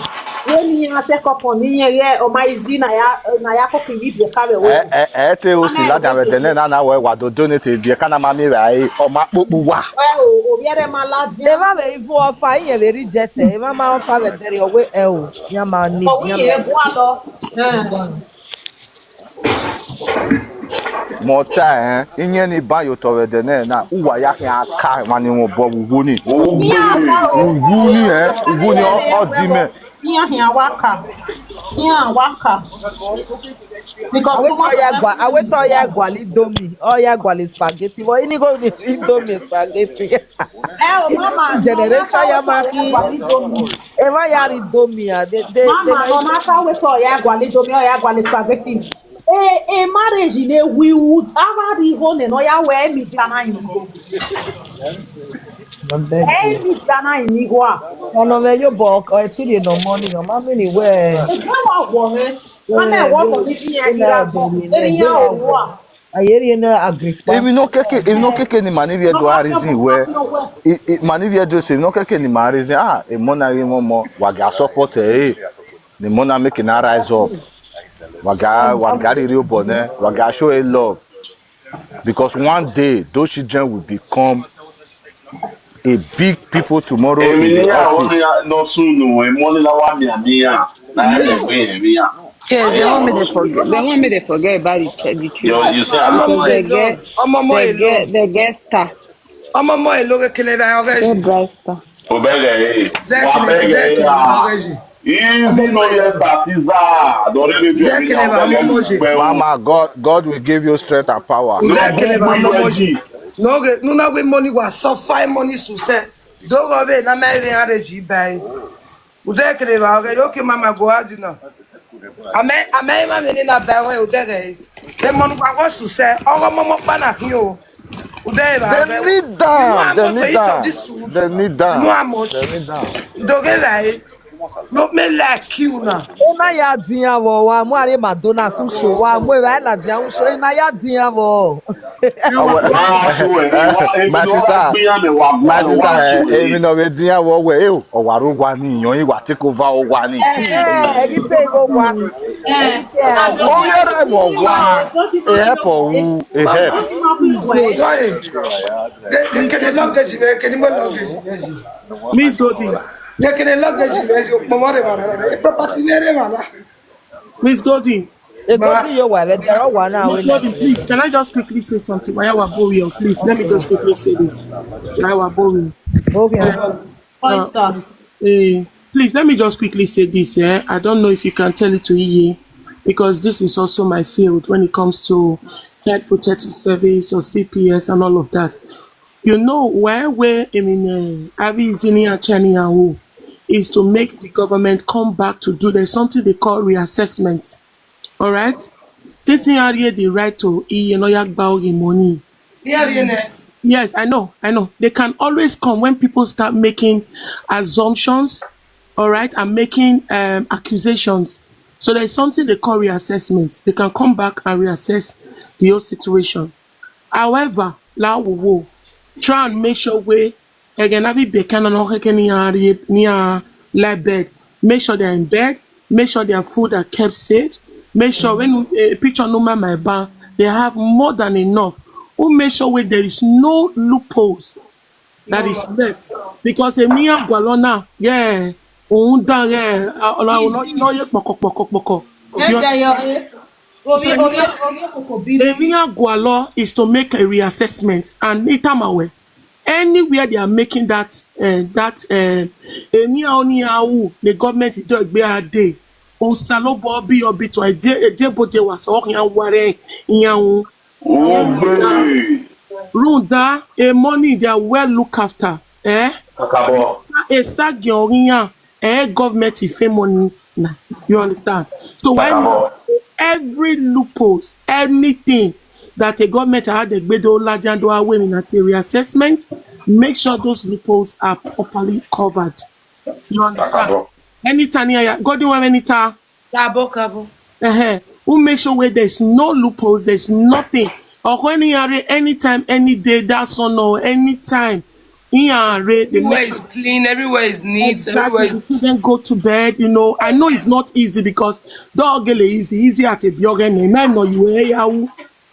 Wee ni ya check up on ihe ya ọ ma izi na ya na ya kọkiri bi ka be we. Eh, eh, eh, te o si la da we dene na na we wa do donate bi ka na ma mi ra e ọ ma popo wa. Well, o obiere ma la di. E ma be ifu ofa ihe be reject e ma ma ofa be dere owe e o. Ya ma ni. O ya ma. Ye gwa lo. Eh. Mota, eh? Inye ni ba yo tore de ne na uwa ya ke aka mani won bo wuwu ni. Wuwu ni, eh? Wuwu ni o di me. Iya hia waka. Iya waka. Because awe to ya gwa, awe to ya gwa li domi. O ya gwa li spaghetti. But ini go ni domi spaghetti. Eh, mama, generation ya maki. E ma ya ri domi ya. They, they, mama, no matter we to ya gwa li domi, o ya gwa li spaghetti. A, a marriage in a we would have a hone no ya we mi dana in go. E mi dana in go. Ono me yo bo ko e ti no money no ma mi ni we. E wa wo me. Ana wo ko ni ji ya ni ra ko. E ni ya o wa. Ayeri na agree. Èmi no keke, èmi no keke ni mani we do a reason we. Mani we do se no keke ni ma reason. Ah, e mo na ye mo mo. Wa ga support e. The mona make na rise up. Waga, waga the real bone. Waga show a love. Because one day those children will become a big people tomorrow in the office. No soon, no. Money na one mia mia. Yes. Yes, they want me to forget. They want me to forget about the, the children. You, you see, because they get, they get, they get star. Ọmọ ọmọ ẹ ló kékeré báyìí ọgá yìí. Obere. Jẹ́ kí ni jẹ́ kí ni ọgá yìí. Easy no yẹ batiza. Jẹ́ kí ni bá ọmọ ọmọ ṣe. Mama, God, God will give you strength and power. Jẹ́ kí ni bá ọmọ ọmọ ṣe. N'oge nuna gbe money wa suffer money suse. Dogo ve na me ve are ji bai. Ude kere ba oge yo ke mama go adu na. Ame ame ma me ni na ba we ude ge. Ke monu kwa go suse. Ogo momo pa na hi o. Ude ba. They kneel down. They kneel down. They kneel down. No amount. They kneel down. Udoge la e. No me like you na. Ena ya dinya wo wa mu are Madonna su show wa mu e ba la dinya u show ena ya dinya wo. My sister, my sister, eh, èmi náà we dinya wo we e o. Owaro wa ni yan iwa take over o wa ni. Eh, eh, eri pe go wa. Eh, eh. O yere mo wa. E help o wu, e help. Can you log this? Can you log this? Miss Golding. Can you log this? Property nere mana. Miss Golding. Miss Golding, please, can I just quickly say something? Why our Borio, please, let me just quickly say this. Why our Borio? Okay. Uh, eh, please, let me just quickly say this. Eh? I don't know if you can tell it to Iye, because this is also my field when it comes to Child Protective Service or C P S and all of that. You know, where, where, I mean, uh, Avi Zini and Chani Yahoo is to make the government come back to do, there's something they call reassessment. All right? Since you are here, the right to Iye no Yagba Oye money. Yes, I know, I know. They can always come when people start making assumptions, all right, and making um, accusations. So there's something they call reassessment. They can come back and reassess the whole situation. However, la wo wo, try and make sure we again have it be kind of no heke ni a ni a lie bed. Make sure they're in bed. Make sure their food are kept safe. Make sure when a picture no man my ban, they have more than enough. Who make sure where there is no loopholes that is left, because a mere gwalona, yeah, on down, yeah, no ye poko poko poko. Yes, I hear. A mere gwalo is to make a reassessment and itamawe. Anywhere they are making that uh, that uh, a mere only how the government is doing a day. On salobo be your bit to a day, a day, but there was all yan worry yan. Runda, a money they are well look after. Eh? A sagi oriyan, eh, government if a money na. You understand? So why not every loopholes, anything that a government had a gbedo lajando away in a reassessment, make sure those loopholes are properly covered. You understand? Anytime here, go do anytime. Kabo, kabo. Uh-huh. Who make sure where there's no loopholes, there's nothing. Or when you are anytime, any day, that's on or anytime. Everywhere is clean, everywhere is neat. Exactly. Everywhere is... The children go to bed, you know. I know it's not easy because dog is easy, easy at a biogen. Man, no, you hear.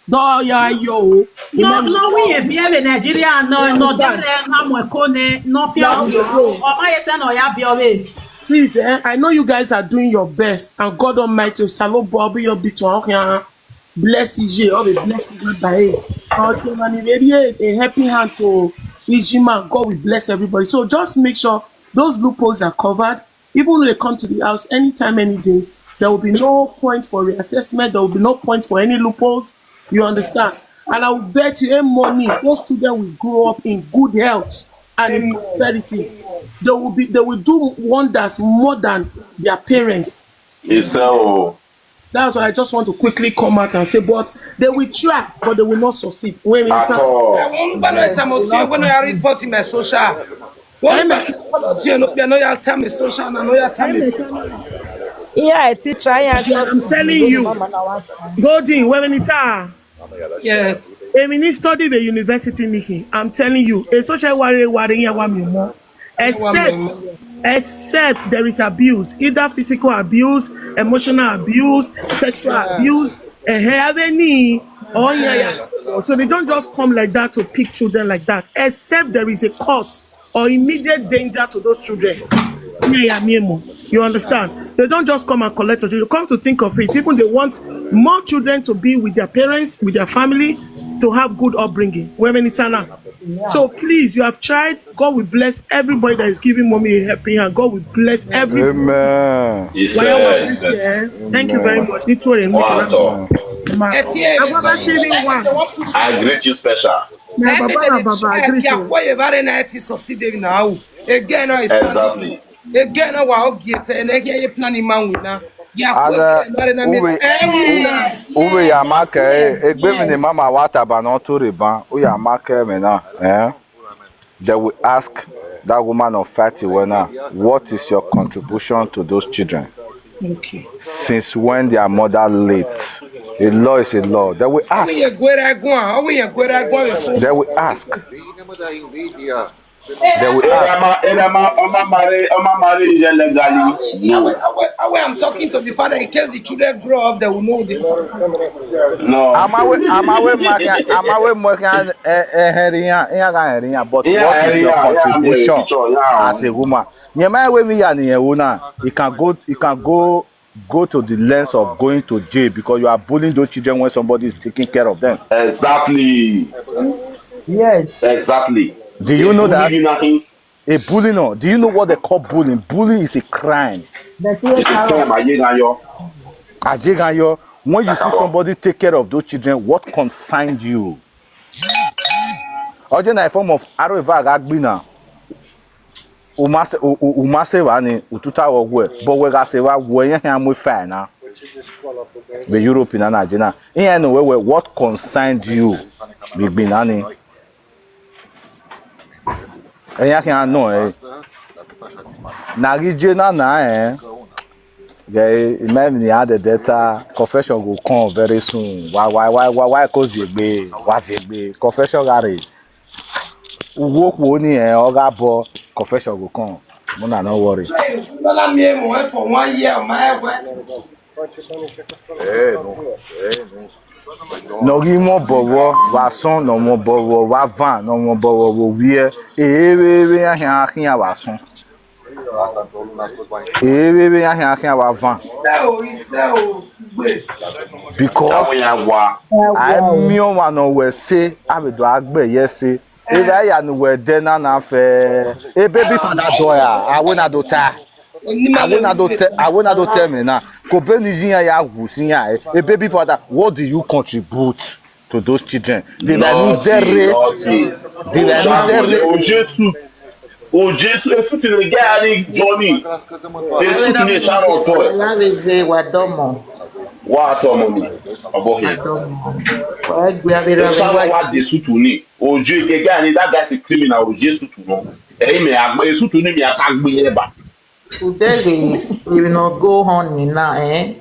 Doya yo. No, no, we here in Nigeria, no, no, there, no, no, fear. Please, eh, I know you guys are doing your best, and God Almighty will shalom Bobby your bit on here. bless Ije, all the blessing God by him. Okay, man, if there be a, a helping hand to Ijima, God will bless everybody. So just make sure those loopholes are covered. Even when they come to the house, anytime, any day, there will be no point for reassessment. There will be no point for any loopholes. You understand? And I will bet you any money, those children will grow up in good health and in prosperity. They will be, they will do wonders more than their parents. Ìṣe o. That's why I just want to quickly come out and say, but they will try, but they will not succeed. When we At all. Ẹ̀wọ̀n ń gbọ́dọ̀ ẹ̀ tẹ́ mo tí ẹ gbọ́dọ̀ ya report mi social. Wọ́n ń gbà tí wọ́n lọ tí ẹ ló pẹ́ náà ya tẹ́ mi social náà náà ya tẹ́ mi social. Ihe a ti try ya. I'm telling you, Golden, when it's a Yes. èmi ní study the university, Nikki. I'm telling you, a social worry worry here one more. Except, except there is abuse, either physical abuse, emotional abuse, sexual abuse, and have any. Oh yeah, yeah. So they don't just come like that to pick children like that. Except there is a cause or immediate danger to those children. Yeah, yeah, me more. You understand? They don't just come and collect your children. Come to think of it, even they want more children to be with their parents, with their family, to have good upbringing. Women, it's an So please, you have tried. God will bless everybody that is giving mommy a helping hand. God will bless everybody. Amen. Ìṣe. Why you want this, eh? Thank you very much. Nítorí èmi Wọ́n kan àtọ̀. náà. Ẹ ti ẹ Àwọn bá sí ní wà. I greet you special. Ní bàbá náà bàbá agree to. Àpò ìbára náà ẹ ti sọ sí David náà o. Again náà is Exactly. Again náà wà ó gé tẹ ẹ náà kí ẹ yé plan máa wù náà. Yà kó Ada, ẹ náà rẹ náà mi. ube, ube ya make, egbe mi ni mama wata ba no to riban, u ya make me na, eh? They will ask that woman of thirty when now, what is your contribution to those children? Okay. Since when their mother late? A law is a law. They will Ọmọ ask. yẹn gbéra ẹgún à, ọmọ yẹn gbéra ẹgún à. They will ask. They will ask. Erama, Erama, Oma Mare, Oma Mare is illegally. Awe, awe, awe, I'm talking to the father in case the children grow up, they will know the father. No. Amawe, amawe maka, amawe maka, eh, eh, heriya, iya ga heriya. But Yeah, what is your yeah, yeah, I'm a contribution teacher, yeah. As a woman? Nyema we mi ya ni ye una. You can go, you can go, go to the lengths of going to jail because you are bullying those children when somebody is taking care of them. Exactly. Yes. Exactly. Do you know that? Bullying nothing. A bullying, no. Do you know what they call bullying? Bullying is a crime. But It's a crime. Ayé gan yọ. Ajeganyo, when you see somebody take care of those children, what concerned you? Oje na a form of arova gagbina. Umase, u-, u-, umase wa ni ututa wo gwe, but we ga se wa gwe yen han mo fa na. Be Europe na na jina. Iyen no we we, what concerned you? Gbigbi na ni. Eyan ki ano, eh. Na rije na na, eh. Yeah, imagine the other data confession go come very soon. Why, why, why, why, why, cause you be, was it be confession gari? Work wo ni, eh, oga bo confession go come. Muna, no worry. Lọ́lá mi ẹ̀ mọ̀ ẹ́ for one year, ọmọ ẹ̀ wẹ́. No gi mo bowo wa son, no mo bowo wa van, no mo bowo wo wie. Ewe ewe ya ya ya wa son. Ewe ewe ya ya ya wa van. Iṣẹ́ o, iṣẹ́ o, gbé. Because Táwọn yẹn wá. I mi o wa no we se, a be do agbe ye se. Ega ya nu we de na na fe. E baby father do ya, awe na do ta. Awe na do te, awe na do te me na. Ko be ni jin ya ya wu sin ya, eh. A baby father, what do you contribute to those children? They were Nothing, there. nothing. They were there. O Jésù. O Jésù, efu ti le get any journey. Efu ti le ṣàrọ̀ ọ̀tọ̀ ẹ̀. Alábẹ́sẹ̀ wà dọ́mọ̀. Wá àtọ̀ ọmọ mi. Ọ̀bọ Wà yẹn. dọ́mọ̀. Wà á gbé abẹ́rẹ́ Ẹ ṣàrọ̀ wá dé sùtù ni. O Jésù, kẹ̀kẹ́ àní, that guy is a criminal. O Jésù tù náà. Ẹ̀yin mi àgbẹ̀ sùtù ni mi àtàgbé yẹn bá. Today we we no go on ni now, eh?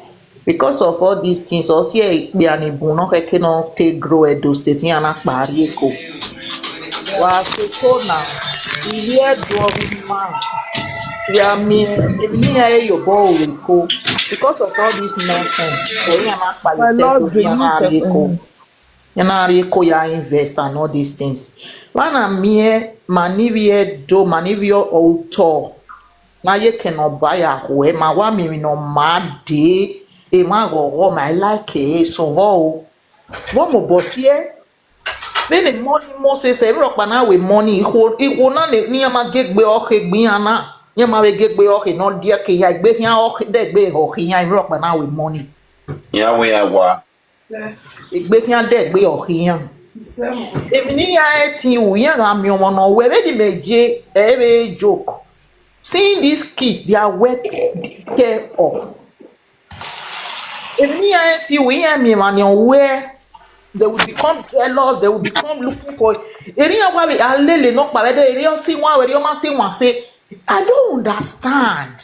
Because of all these things, us here ikpe ani bu no keke no take grow Edo State yan na pari eko. Wa se ko na, we hear do we man. We are me, me a yo bo we ko. Because of all this nonsense, we yan na pari eko. Yan na ri eko ya invest and all these things. Wa na me, mani we do, mani we auto. Na ye ke no ba ya hwe, ma wa mi mi no ma de. Ema ghọghọ ma I like e, sọvọ o. Vwọ mobọ siẹ, vbene money Moses, emwi rọkpa na wẹ money, ihwo, ihwo na ne, ne iran ma gie egbe ọkhe gbe iran na, ne iran ma vbe gie egbe ọkhe ne ọ dia ke ya, egbe khian ọkhe, de egbe họ khian, emwi rọkpa na wẹ money. Iran wẹ iran wa. Egbe khian de egbe họ khian. Emwi ne iran ẹ tin ru, iran gha miẹn ọmọ nọ wẹ, vbene mẹ je, ẹ vbe joke. Seeing these kids, they are well taken care of. Emwi ne iran ẹ tin ru, iran miẹn emwa ni ọ wẹ, they will become jealous, they will become looking for. Eri iran wa vbe a lele nọkpa vbe ẹdẹ, eri ọ si wan, eri ọ ma si wan se. I don't understand.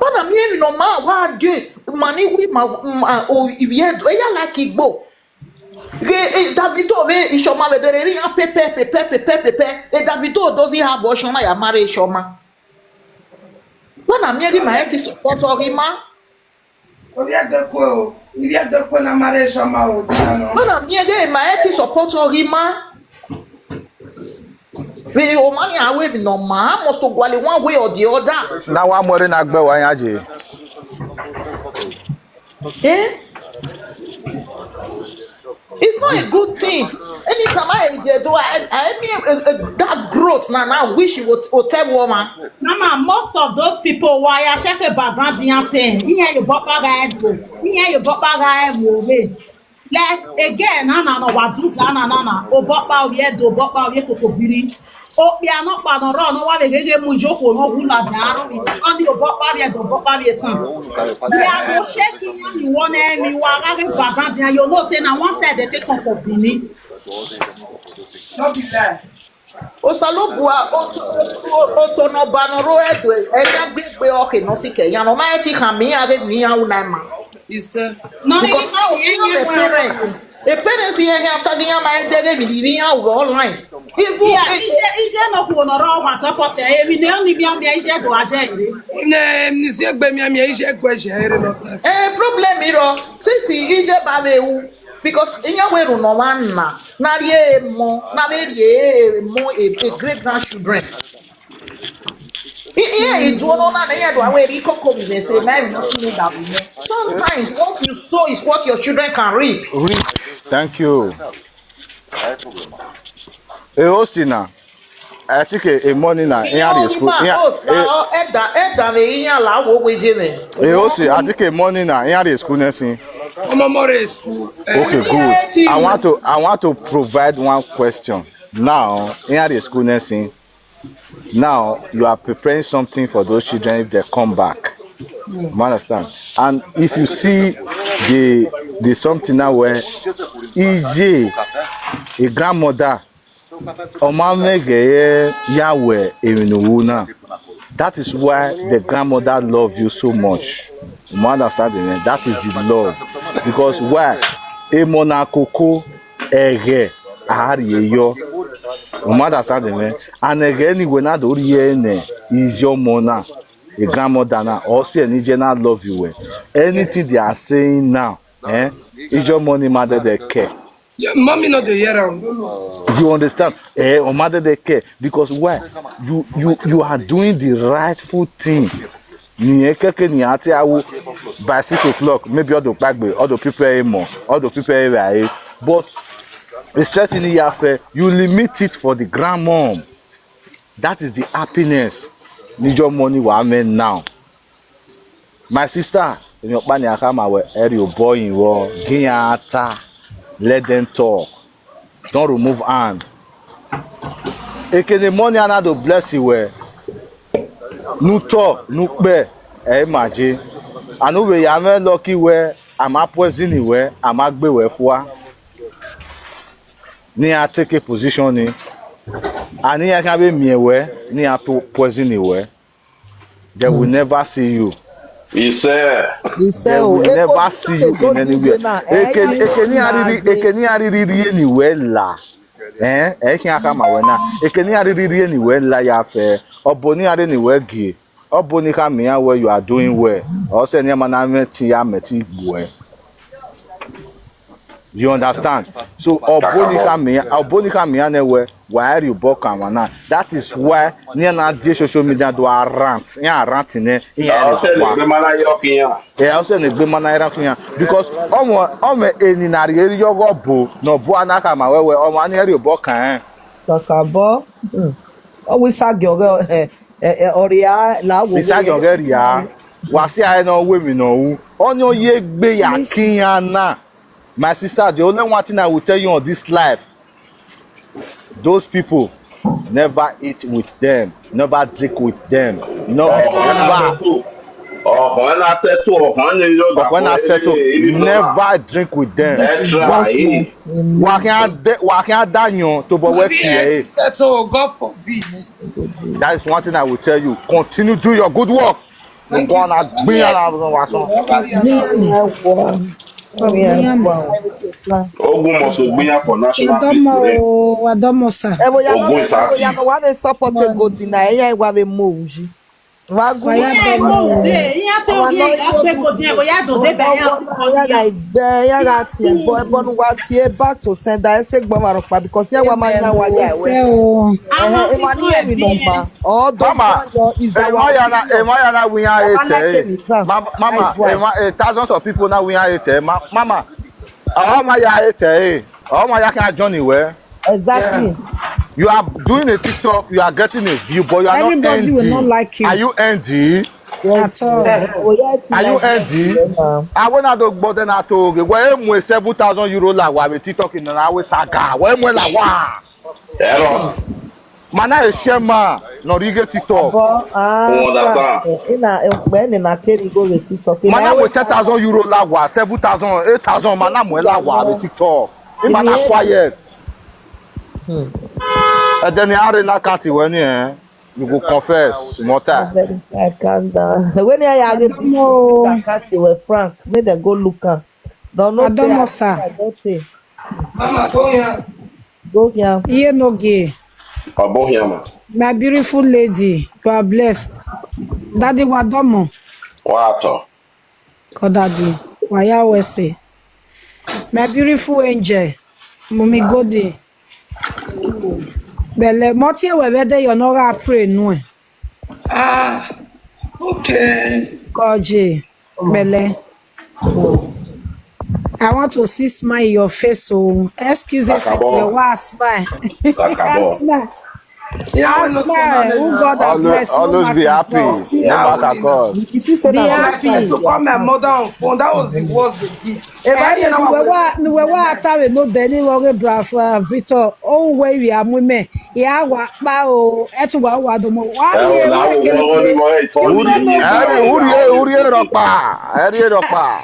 Wẹ na miẹn emwi ne ọ ma wa die, ma ni wi ma, ma, o, ivie do, eya like igbo. Ghe, eh, Davido vbe Ishoma vbe dere iran pepe, pepe, pepe, pepe. Eh, Davido doesn't have option na ya marry Ishoma. Wẹ na miẹn ghe ma ẹ ti support Ọghi ma. Ovie dekwe o, ivie dekwe na marry Ishoma o, dia no. Wẹ na miẹn ghe ma ẹ ti support Ọghi ma. Vbe omani a wẹ vbe nọ ma, a must to gualọ one way or the other. Na wa muẹre na gbe wa yan je. Eh? It's not a good thing. Anytime I hear do, I, I mean, uh, uh, that growth now, now wish you would, would tell woman. Mama, most of those people why I check a background, you say, yeah, you bought back, I go. Yeah, you bought back, I go. Like, again, na na na wa du za na na na. Obọkpa ovie do, obọkpa ovie kokobiri. Okpia nọkpa nọ rọ nọ wa vbe gheghe mu ijoko nọ wu ladian aro vbe. Oni obọkpa vbe do, obọkpa vbe san. They are go shake him and you want him, you are having background, and you know say na one side they take on for Benin. No be lie. Osalobua, oto, oto, oto nọba nọ ro ẹdo, ẹyan gbe egbe ọkhe nọ si kẹ, yan nọ ma ẹ ti khama iran ghe vbe iran una ma. He said, no, because now we have a parents. A parents here, here, talking about they give me the iran online. If you, yeah, ije, ije no ku no ro wa support e, we no ni mi mi ije do aje ire. Ne, ni si egbe mi mi ije gwe je ire no ta. Eh, problem iro, sisi ije ba ve u, because iyan we ru no one na, na rie mo, na ve rie mo a, a great grandchildren. Iye iduo no na ne iye do awe ri koko mi be say na ri no sunu da mi. Sometimes what you sow is what your children can reap. Reap. Thank you. E host na. I think a, a money na. Iye ri school. Iye host na. Eda, eda me iye la wo we je me. E host, I think a money na. Iye ri school nursing. Omo more school. Okay, good. I want to, I want to provide one question. Now, iye ri school nursing. Now you are preparing something for those children if they come back. You understand? And if you see the, the something now where E J, a grandmother, ọ ma mwẹ ghẹ ya wẹ emwi ne u ru na. That is why the grandmother love you so much. You understand me? That is the love. Because why? Emọ na koko ẹghẹ a rhie yọ. You understand me? And ẹghẹ ni wẹ na do rhie nẹ iye ọmọ na, a grandmother na, or say any general love you well. Anything they are saying now, eh? Iye ọmọ ni ma dede kẹ. Yeah, mommy no dey hear am. You understand? Eh, ọ ma dede kẹ. Because why? You, you, you are doing the rightful thing. Ni ekeke ni ati awu by six o'clock, maybe all the pagbe, all the people emo, all the people ere. But the stress in the affair, you limit it for the grandmom. That is the happiness. Need your money, wa men now. My sister, in your pani akama we eri oboyin wo, ginyata, let them talk. Don't remove hand. Ekene money anado bless you we. Nu to, nu pe, e maje. Anu we ya me lucky we, ama poison we, ama gbe we fua. Ni a take a position ni. Ani ya kan be mi we, ni a to poison we. They will never see you. He said, He said, they will never see you in anywhere. Eke, eke ni ariri, eke ni ariri ri anywhere la. Eh, eke ni akama we na. Eke ni ariri ri anywhere la ya fe. Obo ni are anywhere gi. Obo ni ka mi ya where you are doing well. O se ni ama na me ti ya me ti gbe. You understand? So Obonika Mia, Obonika Mia ne we why you book and one. That is why near na the social media do a rant. Yeah, rant in there. Yeah, ọsẹ lè gbé mana yọ kí yàn. Yeah, also ne gbe mana era kiyan because omo omo eni na ri eri yogo bo no bo anaka ma wewe omo ani eri obo kan. Kakabo. Always sag your girl. Oria la wo. Isagi ogeri ya. Wa si ai no we mi no wu. Onyo ye gbe ya kiyan na. My sister, the only one thing I will tell you on this life, those people, never eat with them, never drink with them, no, never. Ọkàn ẹ̀ náà ṣètò ọkàn ní ìlú ọ̀gá But when I settle, never drink with them. Extra yìí. Wa kí á dá yan tó bọ́ wẹ́ kì í. Settle, God forbid. That is one thing I will tell you. Continue do your good work. Nǹkan ọ̀nà gbìyànjú àwọn ọmọ wa sọ. Ogun must be for national Wadomo peace. o, wadomo sa. Ewo ya Ogun no is active. Ya no wa be support e go deny. Eya wa be mo uji. Wa go. Wadomo o. Ya ga igbe ya ga ti e bo e bo nu wa ti e back to sender e se gbo ma ro pa because ya wa ma nya wa ya we. Ese o. Eh, e ma ni e mi number. Oh, don't Mama, your is Emma our. yana Emma yana we are Mama like it. me, sir. Mama, That's why. Emma, eh, thousands of people now we are it. Ma- Mama, oh my ya it. Oh my ya can join you where. Exactly. You are doing a TikTok, you are getting a view, but you are Everybody not will not ending. Like you. Are you ending? At all. Oh, yeah, it's Are you like- ending? Yeah, ma'am. I went out to Gboden at all. Where am we seven thousand euro la wa with TikTok in an hour saga? Where am we la wa? Ẹ̀rọ Mana a shema, no rige TikTok. But ah, Wọn dà tán. Frank, eh, ina eh, when ina carry go with TikTok. Ina Mana always- with ten thousand euro la wa, seven thousand, eight thousand, mana mo la wa with TikTok. Imana Yeah. Quiet. And then the arena can't when eh, you go confess, mota. Very fine, calm down. When I have Adomo. a can't with Frank, make them go look am. Don't know say Adomo, I- sir. I don't say. Mama, go here. Go here. Iye no gay. Ọ̀bọ̀n here ma. My beautiful lady, you are blessed. Daddy Wadomo, Wà á tọ̀. call daddy. Waya Wese. My beautiful angel, Mummy Godi. Bele, moti ewe wede yo no ga pray nu e. Ah, okay. Koje, bele. I want to see smile in your face, so excuse me for Kakabo. your wa smile. Kakabo. Smile. Yeah, Ah, smile. Who God have Always, blessed, no always be matter happy. God. No matter God. If you say Be that, I happy. tried to call my mother on phone. That was the worst they did. If I Eh, didn't nuwe know wa nuwe wa atawe no deni wo ge bra fa Victor. Oh, we we are women. Ya wa pa o. Etu wa wa do mo. Wa Ẹ ni wò e láwọn wa ke wọn ní ni. wọn ẹ̀ tọ́. You don't know Eh, where. uri e, uri e ropa. Eri e ropa.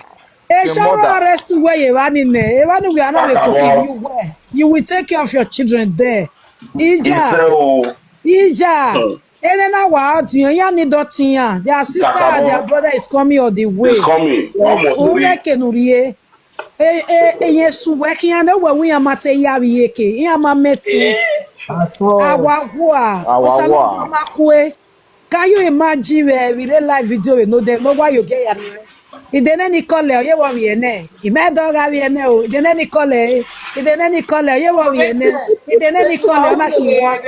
E shall mother. Arrest you where you are in. E wa ni we are not Kakabo. Cooking you well. You will take care of your children there. Ija. Iṣẹ́ o. Ija. Hmm. Ene na wa odiyan ya ni dotiyan. Their sister Kakabo. And their brother is coming on the way. Is coming. Wọ́n mọ̀ sí rí. Ure kenurie. E e e yen su we ki ane we wi ama te ya wi eke. Yen ama meti. at all. Awa hua. Awa Osana hua. Ama kue. Can you imagine we we dey live video we no dey no why you get ya. Idene ni kole oye wo wi ene. Ime do ga wi ene o. Idene ni kole. Idene ni kole oye wo wi ene. Idene ni kole ona ki wa.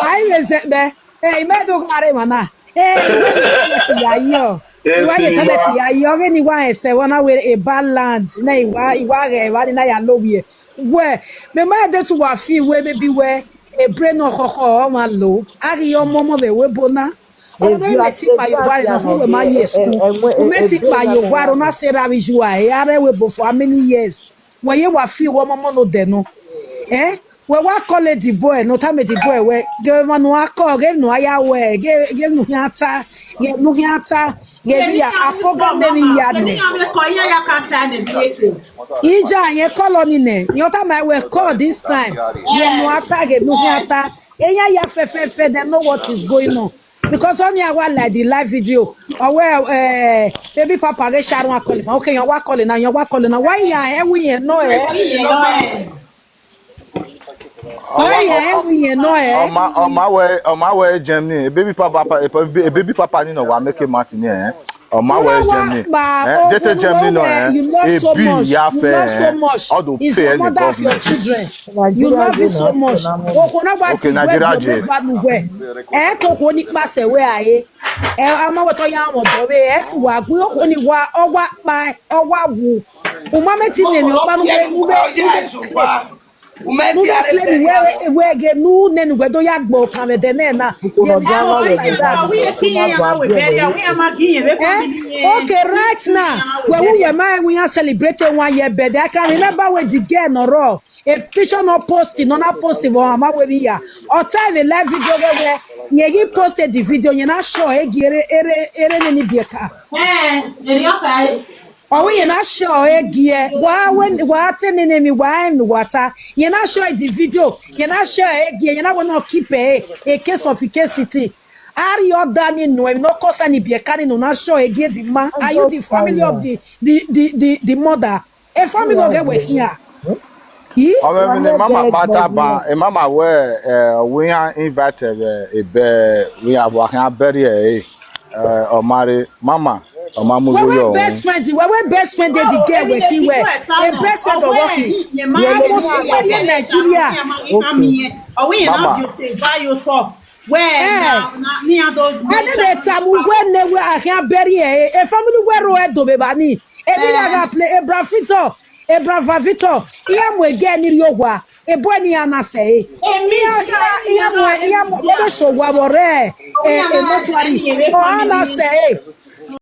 Ai we ze be. Eh, ime do ga re mana. Eh, ime ye talent ya yo. Iwa ye talent ya yo. Ge ni wa ese wona we a bad land. Na iwa iwa ge wa ni na ya lo wi. We me ma de tu wa fi we me bi we. E brain no koko o ma lo. Agi yo momo be we bona. Ọmọ náà ilẹ̀ tí pààyàn wà nínú fún wẹ̀ máa yẹ skul. Ume ti pààyàn wà rọ náà ṣe ra mi ju àyè ara ẹ̀wẹ̀ bò for how many years? Wọ́n yé wà fi ìwọ ọmọ mọ́nà dẹ̀nu. Ẹ́ wẹ̀ wá kọ́lé dìbò ẹ̀ nù táwọn ìdìbò ẹ̀ wẹ̀ gẹ̀rẹ́ mọ́nù akọ́ gẹ̀rẹ́ nù ayáwẹ̀ gẹ̀rẹ́ nù hìátá gẹ̀rẹ́ nù hìátá gẹ̀rẹ́ yà àpọ́gà mẹ́rin yà nẹ̀. Ìjà yẹn kọ́ lọ nìyẹn. Ìyọ́n táwọn ẹ̀wẹ̀ kọ́ this time. Gẹ̀rẹ́ nù átá gẹ̀rẹ́ nù hìátá. Eya ya fefefe, they know what is going on. Because on your one like the live video, or where uh, baby papa get Sharon calling. Okay, you are calling now, you are calling now. Why you are here? We here no eh? Why you are here? We here no eh? On my on my way on my way Germany. A baby papa a baby papa you know wa make a match in here. Ọma wee Germany. Eh, jete Germany no, eh, you love so much. You love so much. Is your mother of your children. You love it so much. Okona gba ti gbe gbe fa nu gbe. Eh, to ko ni pase we aye. Eh, ama we to ya won do we. Eh, tu wa gu okoni wa, owa pa, owa wu. Uma me ti me mi opa nu we, nu we, nu we. Nuga claim we we ge nu ne nuga do ya gbo kan me de ne na. Ye mi something like that. Eh? Okay, right now, we we we ma we are celebrating one year birthday. I can remember with the girl no raw. A picture not posting, no not posting for ama we we ya. Or time a live video we we. Ye he posted the video. You not sure. Eh, ere ere ere ne ni bieka. Eh, ere okay. Owe ye na sure egie. Wa we wa te ne ne mi wa mi wata. Ye na sure the video. Ye na sure egie. Ye na we no keep e. A case of a case city. Are you done in no, no cause any be can no na sure egie the man. Are you the family of the the the the, the mother? A family of get we here. Yi? Ọmọ mi ni mama pata ba, e mama we, eh, we are invited, eh, ebe, we are working a bury, eh, eh, Omari, mama, Omamu Wewe yo. Best friend, wewe best friend dey the girl we ki we. A best friend of working. Amo si we in Nigeria. Owe na Mama. Beauty, why you talk? Well, eh. Now, now, me and those I did a time when they were a hair bury a family where we do be bani. Ebi ya ga play Ebra Fito, Ebra Vavito. Iya mo ege ni riowa. Ebo ni ana se. Iya iya iya mo iya mo we so wa bore. E e mortuary. O ana se.